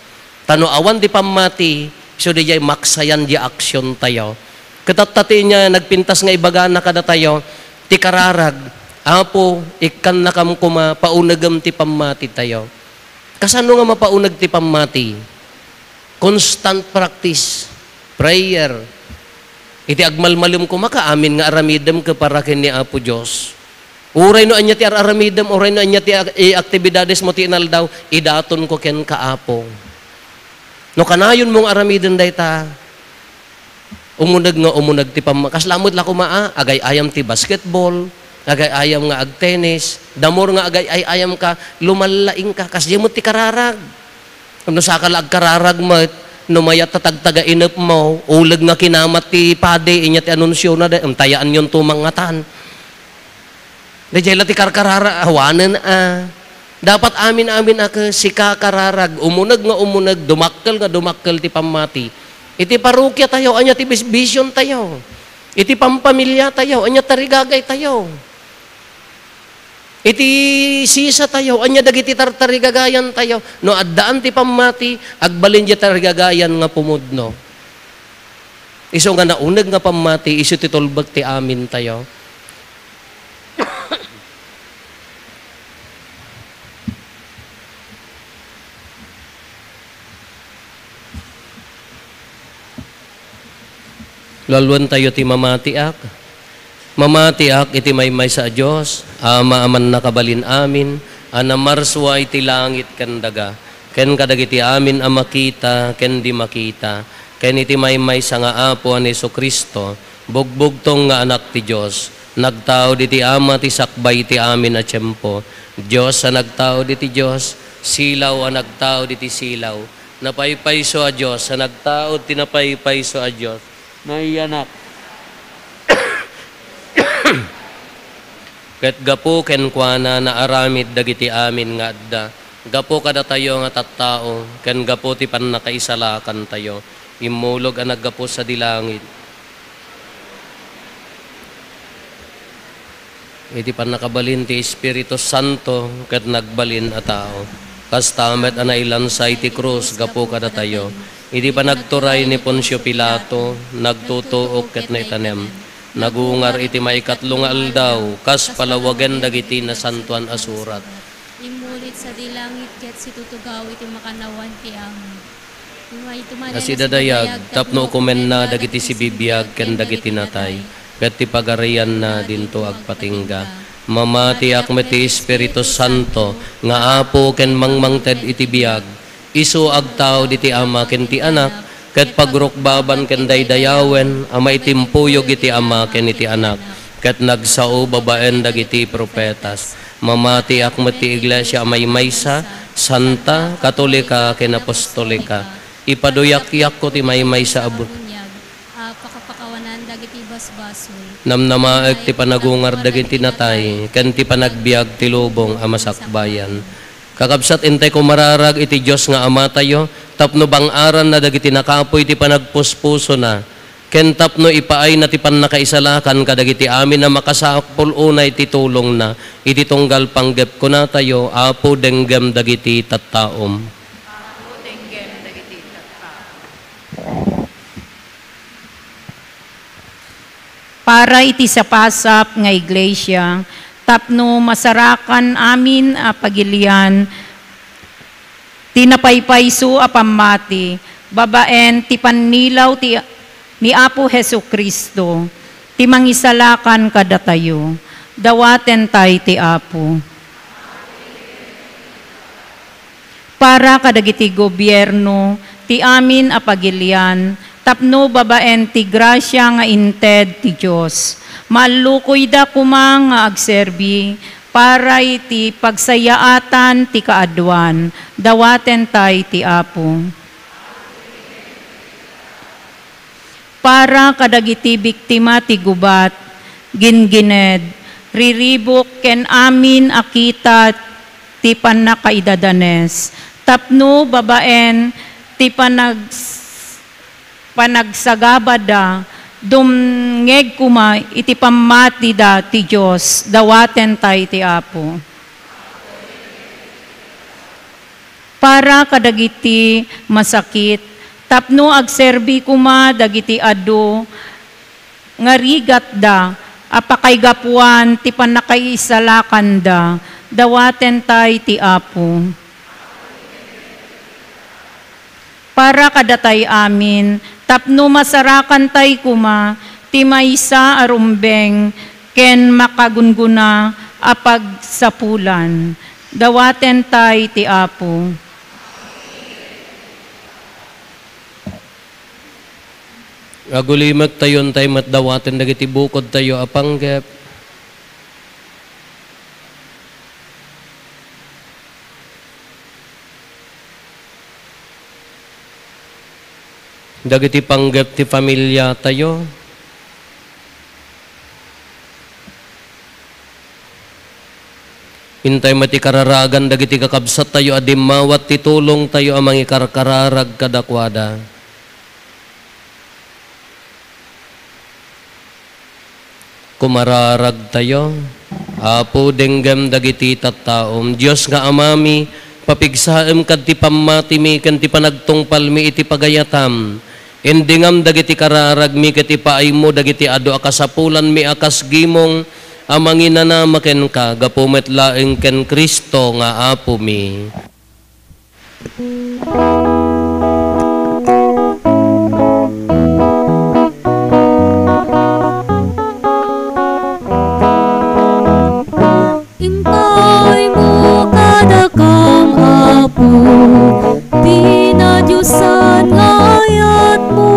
Ta no awan ti pammati, isu diay maksayan di aksiontayo. Ket tatta ti nia nagpintas nga ibagana kadatayo, ti kararag, Apo, ikkannakam koma, paunegem ti pammatitayo. Kasano nga mapauneg ti pammati? Constant practice, prayer. Iti agmalmalem koma ka amin nga aramidem ket para ken ni Apo Dios. Uray no ania ti ar-aramidem, uray no ania ti ak-, i-, aktibidadesmo ti inaldaw, idatonko kenka, Apo. No kanayonmo nga aramiden dayta, umuneg nga umuneg ti pamma-, kasla met la koma a, agay-ayam ti basketball, agay-ayam nga agtennis, the more nga agay-ayam ka, lumallaing ka, kasdiay met ti kararag. Ngem no saka la agkararag met, no mayat ta tagtaga inepmo, uleg nga kinamat ti padi, inya ti anunsiona, da, em, tayaanyonto mangngatan. Daydiay la ti karkararag, awanen a. Dapat amin-amin a ke-, sika kararag, umuneg nga umuneg, dumakkel nga dumakkel ti pammati. Iti parokiatayo, ania ti bis-, bisiontayo? Iti pampamiliatayo, ania ti tarigagaytayo? Iti sisatayo, ania dagiti tartarigagayantayo? No addaan ti pammati, agbalin diay tarigagayan nga pumudno. Isu nga nauneg nga pammati, isu ti tulbek ti amintayo. Laluen tayo ti mamatiak. Mamatiak iti maymaysa a Dios, Ama a mannakabalin-amin, a namarsua iti langit ken daga, ken kadagiti amin a makita ken di makita, ken iti maymaysa nga Apo a ni Jesu-Cristo, bugbugtong nga Anak ti Dios, nagtaud iti Ama ti sakbay iti amin a tiempo, Dios a nagtaud iti Dios, silaw a nagtaud iti silaw, napaypayso a Dios a nagtaud ti napaypayso a Dios, naiyanak. Ket gapu kenkuana, naaramid dagiti amin nga adda. Gapu kadatayo nga tattao, ken gapu ti pannakaisalakantayo, immulog a naggapu sadi langit. Iti pannakabalin ti Espiritu Santo ket nagbalin a tao. Kasta met a nailansa iti krus gapu kadatayo. Iti panagturay ni Poncio Pilato, nagtutuok ket naitanem. Nagungar iti maikatlo nga aldaw, kas palawagen dagiti Nasantoan a Surat. Immulit sadi langit ket situtugaw iti makannawan ti Ama. Nga sidadayag tapno ukomenna dagiti sibibiag ken dagiti natay, ket ti pagarianna dinto agpatingga. Mamatiak met ti Espiritu Santo nga Apo ken mangmangted iti biag. Isu agtaud iti Ama ken ti Anak, ket pagrukbaban ken daydayawen a maitimpuyog iti Ama ken iti Anak, ket nagsao babaen dagiti profetas. Mamatiak met ti Iglesia a maymaysa, santa, katolika, ken apostolika. Ipaduyakko ti maymaysa a bu- a pakapakawanan dagiti basbasol. Namnamaek ti panagungar dagiti natay, ken ti panagbiag ti lubong a masakbayan. Kakabsat, intay kumararag iti Dios nga Amatayo, tapno bang-aranna dagiti nakapuy ti panagpuspusona. Ken tapno ipaayna ti pannakaisalakan kadagiti amin a makasapul unay ti tulongna, iti tunggal panggep kunatayo, Apo, denggem dagiti tattaom. Apo, denggem dagiti tattaom. Para iti sapasap nga iglesia, tapno masarakan amin a pagilian, ti napaypayso a pammati, babaen ti pannilaw ti, ni Apo Jesu-Cristo, ti mangisalakan kadatayo. Dawaten tay ti Apo. Para kadagiti gobierno, ti amin a pagilian, tapno babaen ti grasia nga inted ti Dios, maallukoyda koma nga agserbi para iti pagsayaatan ti kaaduan. Dawaten tay ti Apo. Para kadagiti biktima ti gubat, gingined, riribuk ken amin a kita ti pannakaidadanes, tapno babaen ti panags-, panagsagabada, dumngeg koma iti pammatida ti Dios. Dawaten tay ti Apo. Para kadagiti masakit, tapno agserbi koma dagiti adu nga rigatda a pakaigapuan ti pannakaisalakanda, dawaten tay ti Apo. Para kadatay amin, tapno masarakan tay koma ti maysa a rumbeng ken makagunggona a pagsapulan. Dawaten tay ti Apo. Agulimektayon tay met dawaten dagiti bukodtayo a panggep. Dagiti panggep ti familiatayo. Intay met ikararagan dagiti kakabsattayo a dimmawat ti tulongtayo a mangikarkararag kadakuada. Kumararagtayo. Apo, denggem dagiti tattaom. Dios nga Amami, papigsaem kad ti pammatimi ken ti panagtungpalmi iti pagayatam. Indingam dagiti kararagmi ket ipaaymo dagiti adu a kasapulanmi a kas gimong a manginanama kenka gapu met laeng ken Cristo nga Apomi. Impaaymo kadakam, Apo, ti nadiosan nga ayatmo.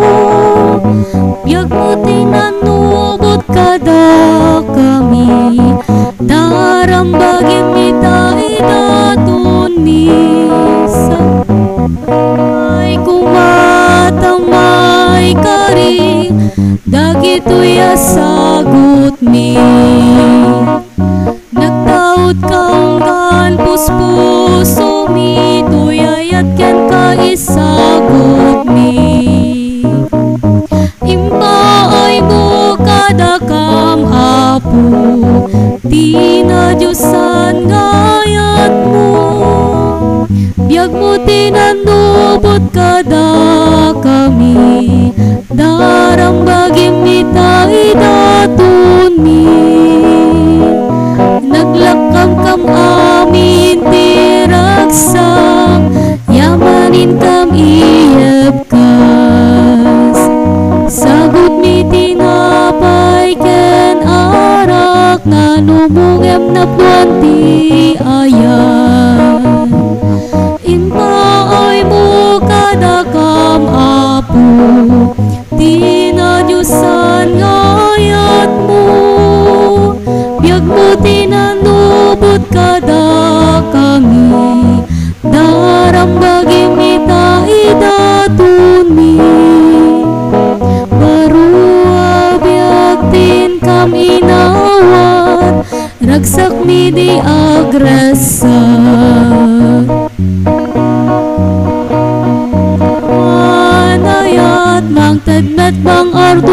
Biagmo ti nanubot kadakami, darambagim ita idaton mi. Sa-, ay kumata maikari, dagitoy a sagutmi. Nagtaudka unggan puspusomi, toy ayat kenka isagutmi. Impaaymo kadakam, Apo, ti nadiosan nga ayatmo. Biagmo ti nanubot kadakami, darambagim ita idatonmi. Naglakkamkam amin ti ragsak, yamaninkam iyebkas. Sagutmi tinapay ken arak, nanumongem napnuan ti ayat. Impaaymo kadakam, Apo, ti nadiosan nga ayatmo. Biagmo ti nanubot kadakami, darambagim ita idatonmi. Baro a biag ti inkam inawat, ragsakmi di agragsak. Manayat, mangted met, mang-ardo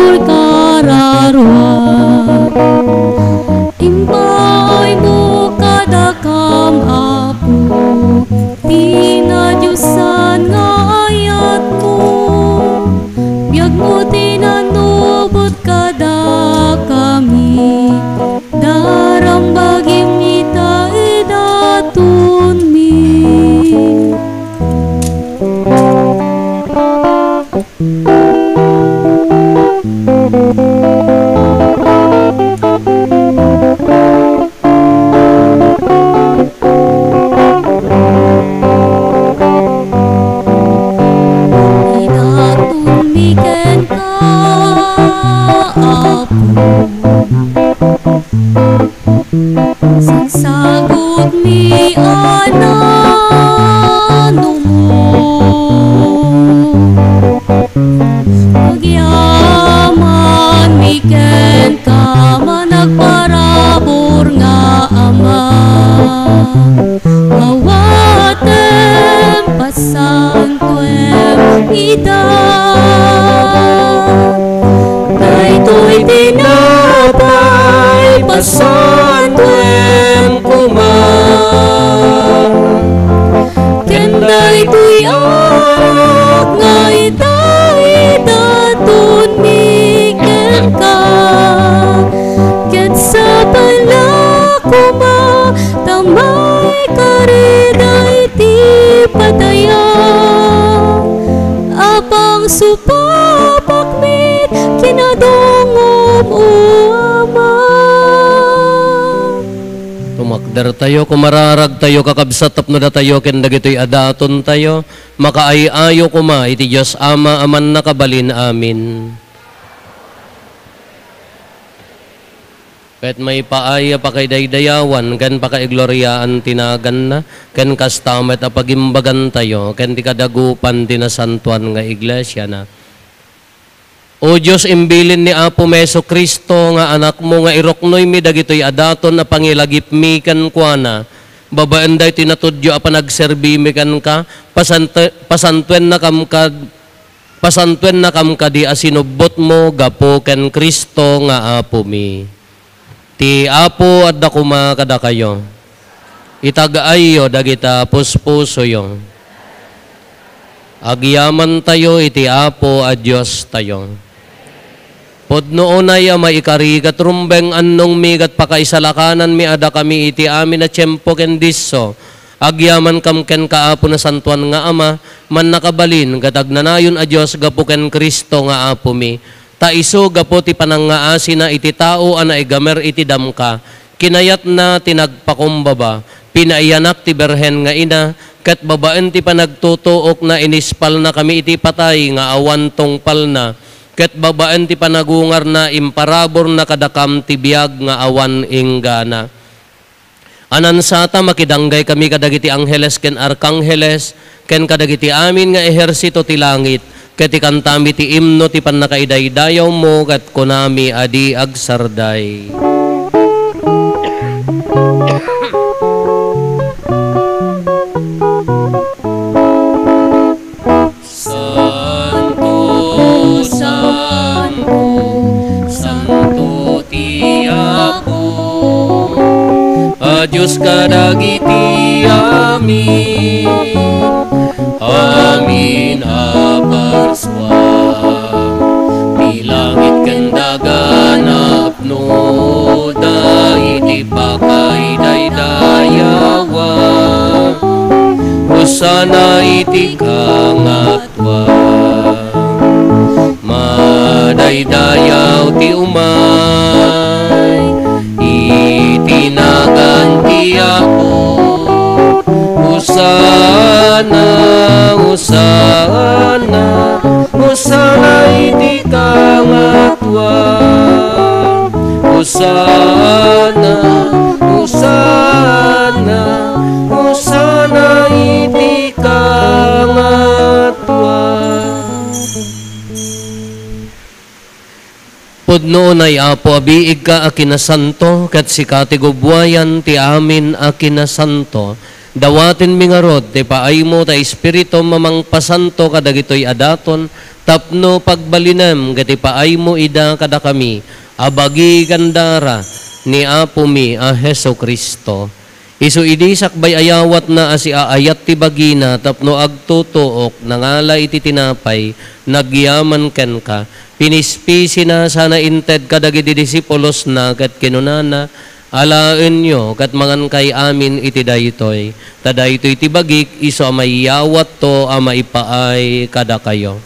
Sagsagutmi a nanungo, agyamanmi kenka, managparabur nga Ama. Awatem, pasantoem ida. Daytoy tinapay, pasantoem koma. Ken daytoy arak nga itaydatonmi kenka, ket sapay la koma ta maikari daydi pataya. Apang supapak met kinadongom, O Ama. Tumakdertayo, kumararagtayo, kakabsat, tapno datayo ken dagitoy a datontayo, makaay-ayo koma iti Dios Ama a Mannakabalin. Amen. Ket maipaay a pakaidaydayawan ken pakaigloriaan ti naganna, ken kasta met a pagimbagantayo ken ti kadagupan ti nasantoan nga iglesiana. O Dios, imbilin ni Apomi Jesu-Cristo nga Anakmo nga iruknoymi dagitoy a daton a pangilagipmi kenkuana, babaen daytoy natudyo a panagserbimi kenka, pasante-, pasantoennakam kad-, pasantoennakam kadi a sinubbotmo gapu ken Cristo nga Apomi. Ti Apo adda koma kadakayo. Itag-ayyo dagita puspusoyo. Agyamantayo iti Apo a Diostayo. Pudno unay a maikari ket rumbeng annongmi ket pakaisalakananmi a dakami iti amin a tiempo ken disso. Agyamankam kenka, Apo Nasantoan nga Ama, Mannakabalin ket agnanayon a Dios gapu ken Cristo nga Apomi. Ta isu, gapu ti panangngaasina iti tao a naigamer iti damka, kinayatna ti nagpakumbaba, pinaiyanak ti Birhen nga Ina, ket babaen ti panagtutuokna, inispalnakami iti patay nga awan tungpalna, ket babaen ti panagungarna, imparaburna kadakam ti biag nga awan inggana. Anansata, makidanggay kami kadagiti angheles ken arkangheles, ken kadagiti amin nga ehersito ti langit, ket ikantami ti imno ti pannakaidaydayawmo, ket kunami a di agsarday. Santo, santo, santo ti Apo a Dios kadagiti amin, amin a parsua. Ti langit ken daga napnoda iti pakaidaydayawan. Hosanna iti kangat Madaydayaw ti umay iti nagan ti Apo. Hosanna, Hosanna, Hosanna iti kangatuan. Hosanna, Hosanna, Hosanna iti kangatuan. Pudno unay, Apo, a biigka a kinasanto, ket sika ti gubbuayan ti amin a kinasanto. Dawatenmi ngarud ti paaymo ta Espiritum a mangpasanto kadagitoy a daton tapno pagbalinem ket ipaaymo ida kadakami a bagi ken dara ni Apomi a Jesu-Cristo. Isu idi sakbay a yawatna a siaayat ti bagina tapno agtutuok, nangala iti tinapay, nagyaman kenka, pinispisina sana inted kadagiti disipulosna ket kinunana, "Alaenyo ket mangankay amin iti daytoy, ta daytoy ti bagik isu a maiyawatto a maipaay kadakayo."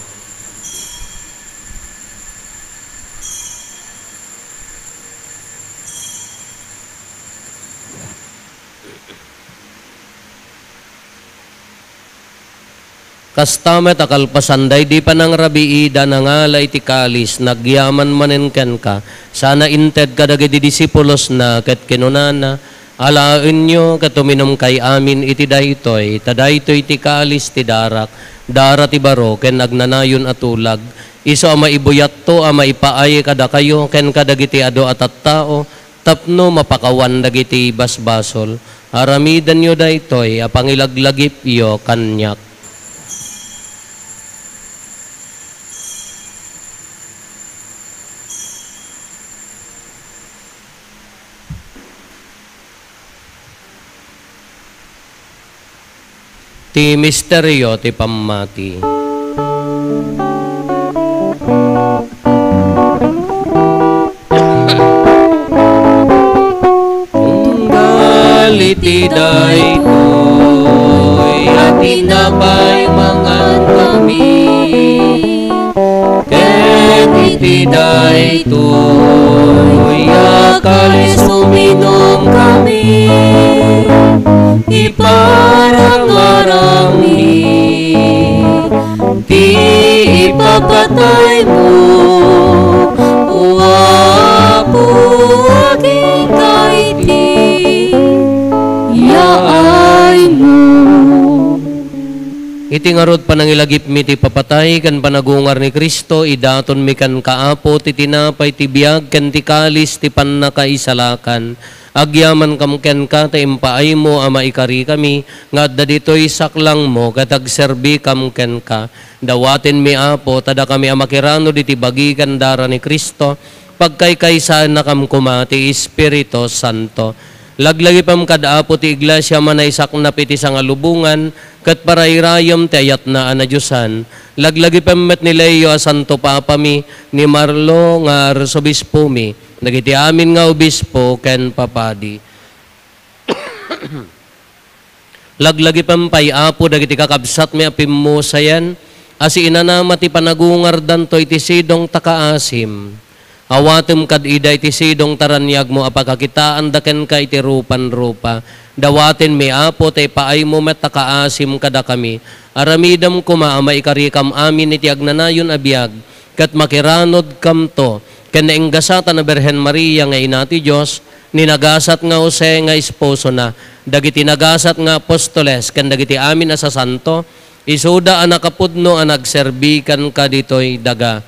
Kasta met a kalpasan daydi panangrabiida, nangala iti kalis, nagyaman manen kenka, sana inted kadagiti disipulosna, ket kinunana, "Alaenyo ket uminumkay amin iti daytoy, ta daytoy ti kalis ti darak, dara ti baro ken agnanayon a tulag, isu a maibuyatto a maipaay kadakayo ken kadagiti adu a tattao, tapno mapakawan dagiti basbasol. Aramidenyo daytoy a pangilaglagipyo kaniak." Ti misterio ti pammati. Tunggal iti daytoy a tinapay, mangankami, ket iti daytoy a kalis, uminumkami, iparangarangmi ti ipapataymo, O Apo, agingga iti yaaymo. Iti ngarud, panangilagipmi ti ipapatay ken panagungar ni Cristo, idatonmi kenka, Apo, ti tinapay ti biag ken ti kalis ti pannakaisalakan. Agyamankam kenka ta impaaymo a maikarikami nga adda ditoy saklangmo ket agserbikam kenka. Dawatenmi, Apo, ta dakami a makiranod iti bagi ken dara ni Cristo, pagkaykaysaennakam koma ti Espiritu Santo. Laglagipem kad Apo ti Iglesia a manaisaknap iti sangalubongan ket parairayem ti ayatna a nadiosan. Laglagipem met ni Leo a Santo Papami, ni Marlo nga Arsobispomi, dagiti amin nga obispo ken papadi. Laglagipem pay, Apo, dagiti kakabsatmi a pimmusayan a siinanama ti panagungardanto iti sidong ta kaasim. Awatem kad ida iti sidong ta raniagmo a pakakitaanda kenka iti rupan-rupa. Dawatenmi, Apo, ta ipaaymo met a kaasim kadakami. Aramidem koma a maikarikam amin iti agnanayon a biag, ket makiranodkamto ken nainggasatan a Birhen Maria nga Ina ti Dios, ni nagasat nga Jose nga esposona, dagiti nagasat nga apostoles, ken dagiti amin a sasanto, isuda a nakapudno a nagserbi kenka ditoy daga.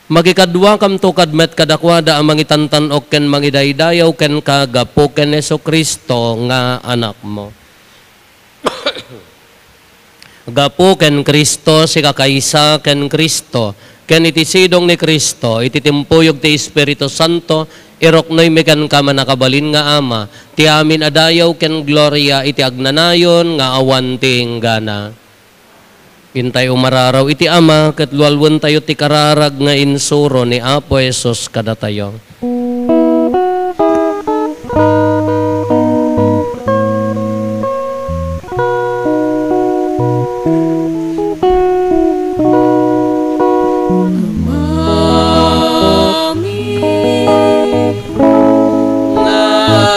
Makikadduakamto kad met kadakuada a mangitantan-ok ken mangidaydayaw kenka gapu ken Jesu-Cristo nga Anakmo. Gapu ken Cristo, sikakaysa ken Cristo, ken iti sidong ni Cristo, iti timpuyog ti Espiritu Santo, iruknoymi kenka, mannakabalin nga Ama, ti amin a dayaw ken gloria iti agnanayon nga awan ti inggana. Intay umararaw iti Ama ket lualuentayo ti kararag nga insuro ni Apo Jesus kadatayo. Amami nga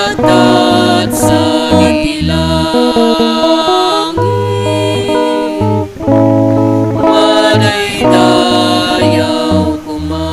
agtatsa iti langit, madaydayaw koma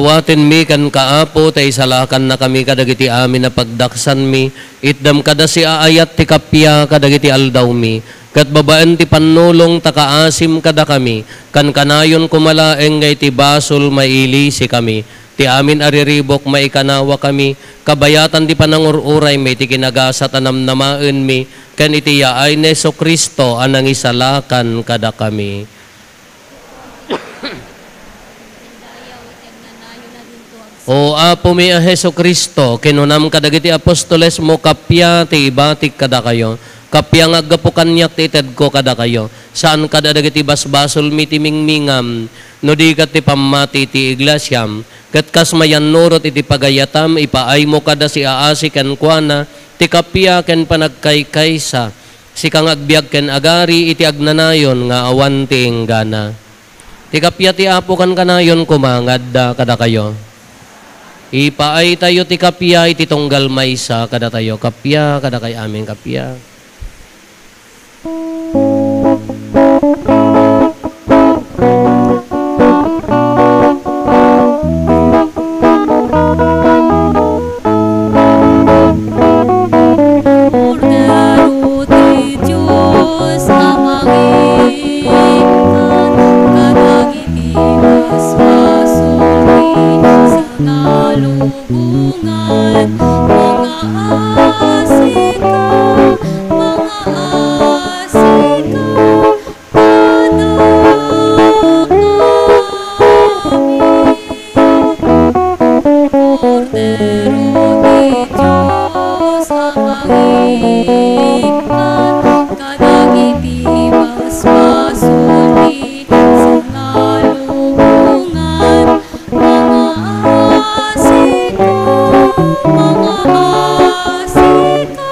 Awatenmi kenka, Apo, ta isalakannakami kadagiti amin a pagdaksanmi. Itdem kada siaayat ti kappia kadagiti aldawmi, ket babaen ti pannulong ta kaasim kadakami, kankanayon koma laeng nga iti basol mailisikami. Ti amin a riribuk maikanawakami, kabayatan ti panangur-uraymi iti kinagasat a namnamaenmi, ken iti yaay ni Jesu-Cristo a nangisalakan kadakami. O Apomi a Jesu-Cristo, kinunam kadagiti apostolesmo, kappia ti ibatik kadakayo, kappia nga aggapu kaniak ti itedko kadakayo. Saan kada dagiti basbasolmi ti mingmingam, no di ket ti pammati ti iglesiam, ket kas mayannurot iti pagayatam, ipaaymo kada siaasi kenkuana ti kappia ken panagkaykaysa, sika nga agbiag ken agari iti agnanayon nga awan ti inggana. Ti kappia ti Apo kankanayon koma nga adda kadakayo. Ipaaytayo ti kappia iti tunggal maysa kadatayo. Kappia kadakay amin, kappia. Kordero ti Dios a mangikkan kadagiti basbasol ti sangalubongan, mangaasika, mangaasika. Kordero ti Dios a mangikkan kadagiti basbasol ti sangalubongan, mangaasika, mangaasika.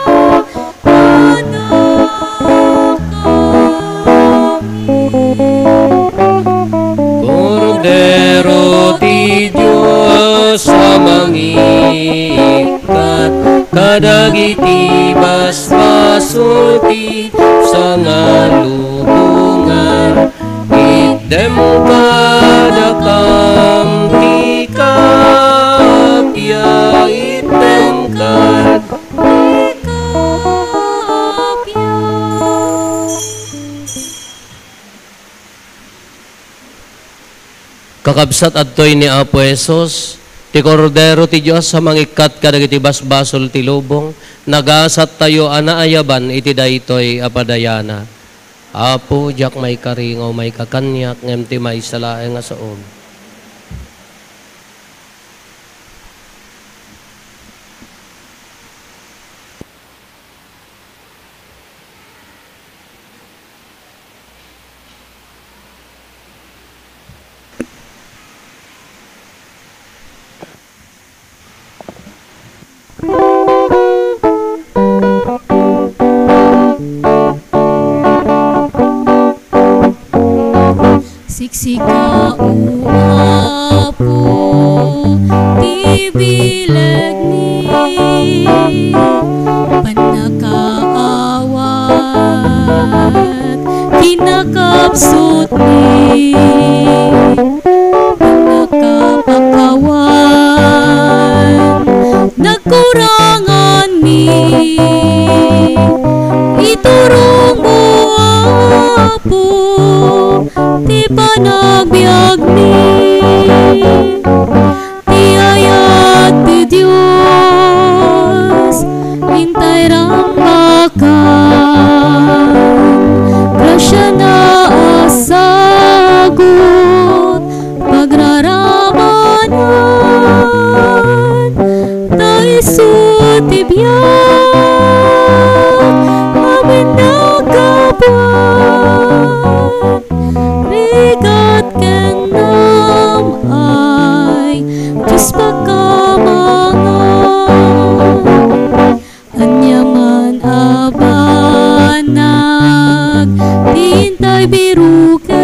Kordero ti Dios a mangikkat kadagiti basbasol ti sangalubongan, itdem kadakam ti kappia, itdem kad- Kakabsat, adtoy ni Apo Jesus, ti Kordero ti Dios a mangikkat kadagiti basbasol ti lubong. Nagasattayo a naayaban iti daytoy a padayana. Apo, diak maikari nga umayka kaniak, ngem ti maysa laeng a saom. Siksika, O Apo, ti bilegmi, pannakaawat, kinakabsutmi, pannakapakawan, nagkuranganmi, iturongmo, Apo, ti panagbiagmi. Ti ayat ti Dios, intay rammakan, grasiana a sagut, pagraramanan, ta isu ti biag, amin naggapuan. Rigat ken naam-ay, Dios pakamangan. Aniaman a banag ti intay biruken,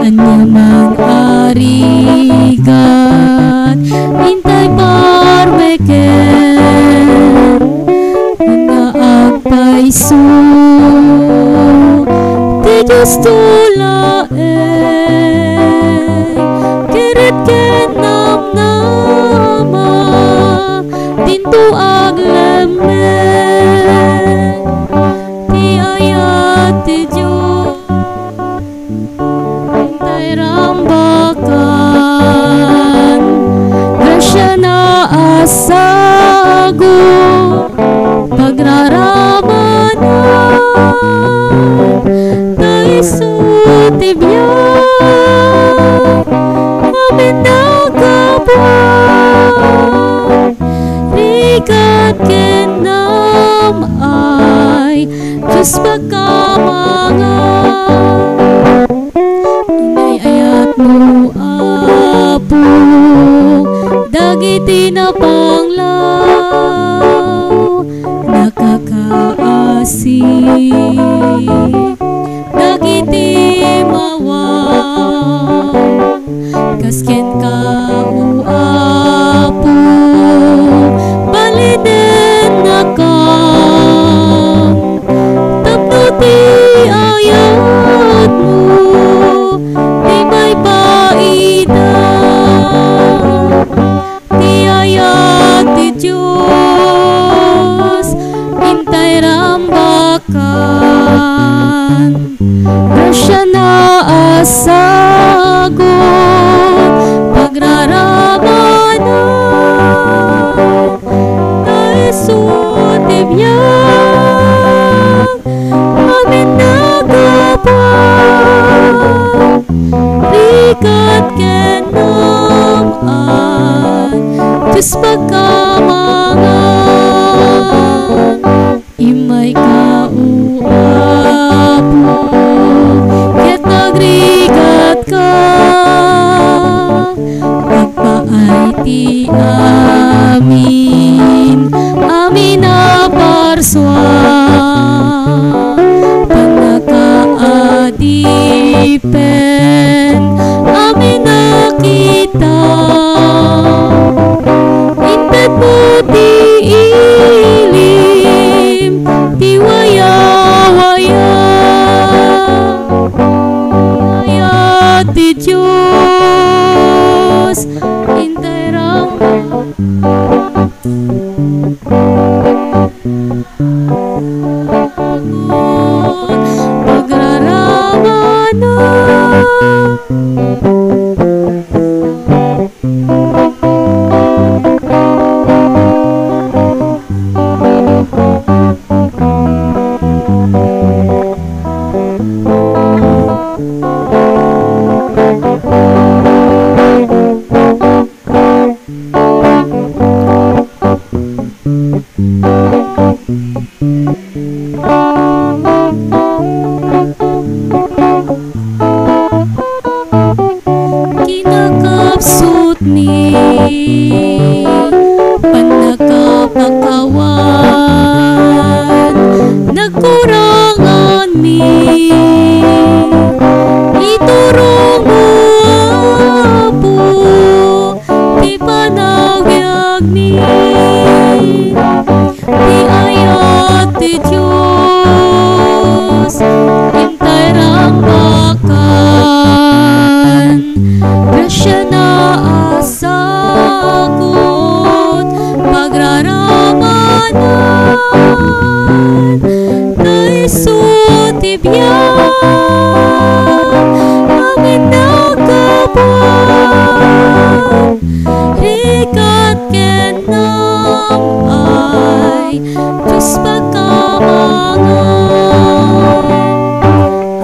aniaman a rigat intay parmeken, nga agpayso ti Diosto laeng, Kennam ay Dios pakamangan. Inay-ayatmo, Apo, dagiti napanglaw, nakakaasi dagiti mawa. Kas kenka, O Apo, balinennakam, tapno ti ayatmo ti maipaida. Ti ayat ti Dios, intay rambakan. Grasiana a sagut, pagraramana, ta isu ti biag, amin naggapuan. Rigat ken nam-an, Dios pakamangan. Immayka, O Apo, ket agrigatka. Agpaay ti amin, amin a parsua. Pannakaadipen amin a kita. Intedmo ti ilim ti wayawaya. Ayat ti Dios, intay rang pagraramana. Kinakapsutmi, pannakapakawan, nagkuranganmi. Iturongmo, Apo, ti panawiagmi. Ti ayat ti Dios, intay rambakan. Grasiana a sagut, pagraramana. Ta isu ti biag, amin naggapuan. Rigat ken nam-ay, Dios pakamangan.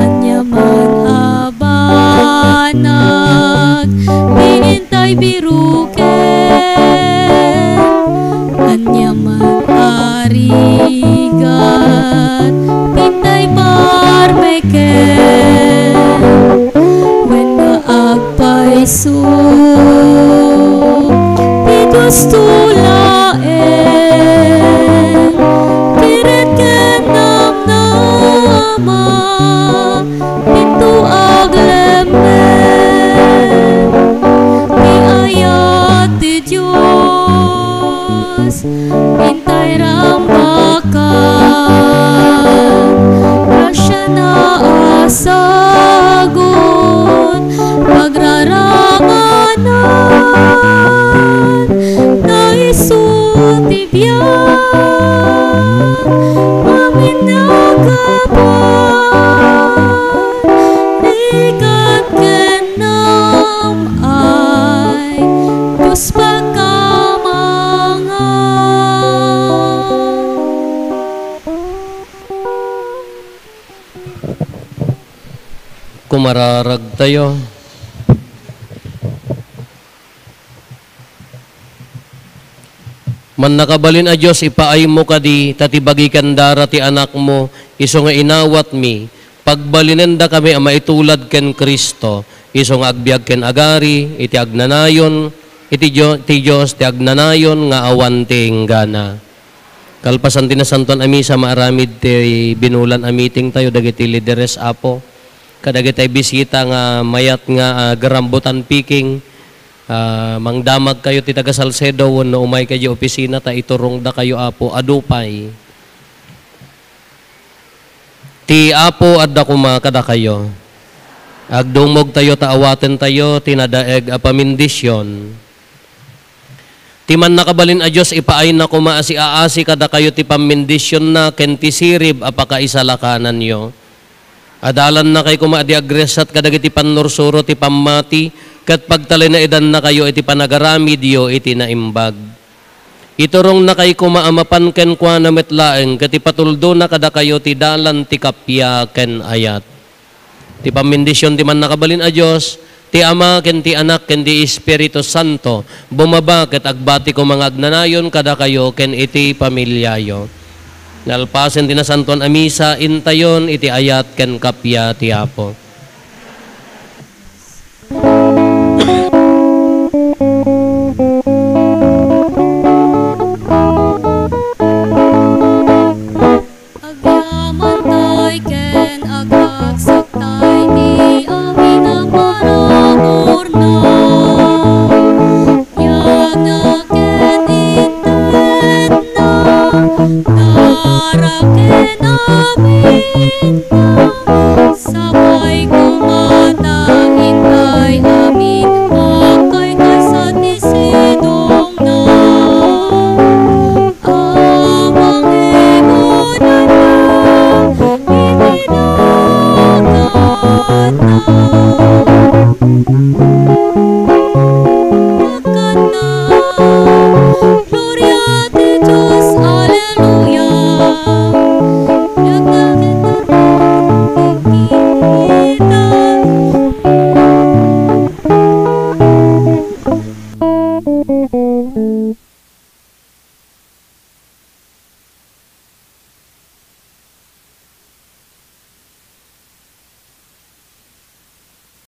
Ania man a banag ti intay biruken, ania man a rigat ti intay parmeken, wenno agpayso ti Diosto laeng, ti ret ken namnama, dinto aglemmen ti ayat ti Dios. Intay rambakan, grasiana a sagut, pagraramana. Ta isu ti biag, amin naggapuan. Rigat ken nam-ay, Dios pakamangan. Kumararagtayo. Mannakabalin a Dios, ipaaymo kadi ta ti bagi ken dara ti Anakmo, isu nga inawatmi, pagbalinendakami a maitulad ken Cristo, isu nga agbiag ken agari iti agnanayon, iti Dio-, ti Dios ti agnanayon nga awan ti inggana. Kalpasan ti Nasantoan a Misa, maaramid ti binulan a meeting tayo dagiti lideres, Apo, kadagiti bisita nga mayat nga, ah, garambutan piking, ah, mangdamag kayo ti taga Salcedo wenno umay kayo opisina ta iturongda kayo, Apo, adu pay. Ti Apo adda koma kadakayo. Agdumogtayo ta awatentayo ti nadaeg a pamendisyon. Ti Mannakabalin a Dios, ipaayna koma a siaasi kadakayo ti pammendisionna ken ti sirib a pakaisalakananyo. Adalannakay koma a di agresat kadagiti pannursuro ti pammati, ket pagtalinaedannakayo iti panagaramidyo iti naimbag. Iturongnakay koma a mapan kenkuana met laeng, ket ipatuldona kadakayo ti dalan ti kappia ken ayat. Ti pammendision ti Mannakabalin a Dios, ti Ama, ken ti Anak, ken ti Espiritu Santo, bumaba ket agbati koma nga agnanayon kadakayo ken iti familiayo. Nalpasen ti Nasantoan a Misa, intayon iti ayat ken kappia ti Apo. Agyamantay ken agagsaktay ti amin a panagurna. Biagna ken intedna, dara ken amin.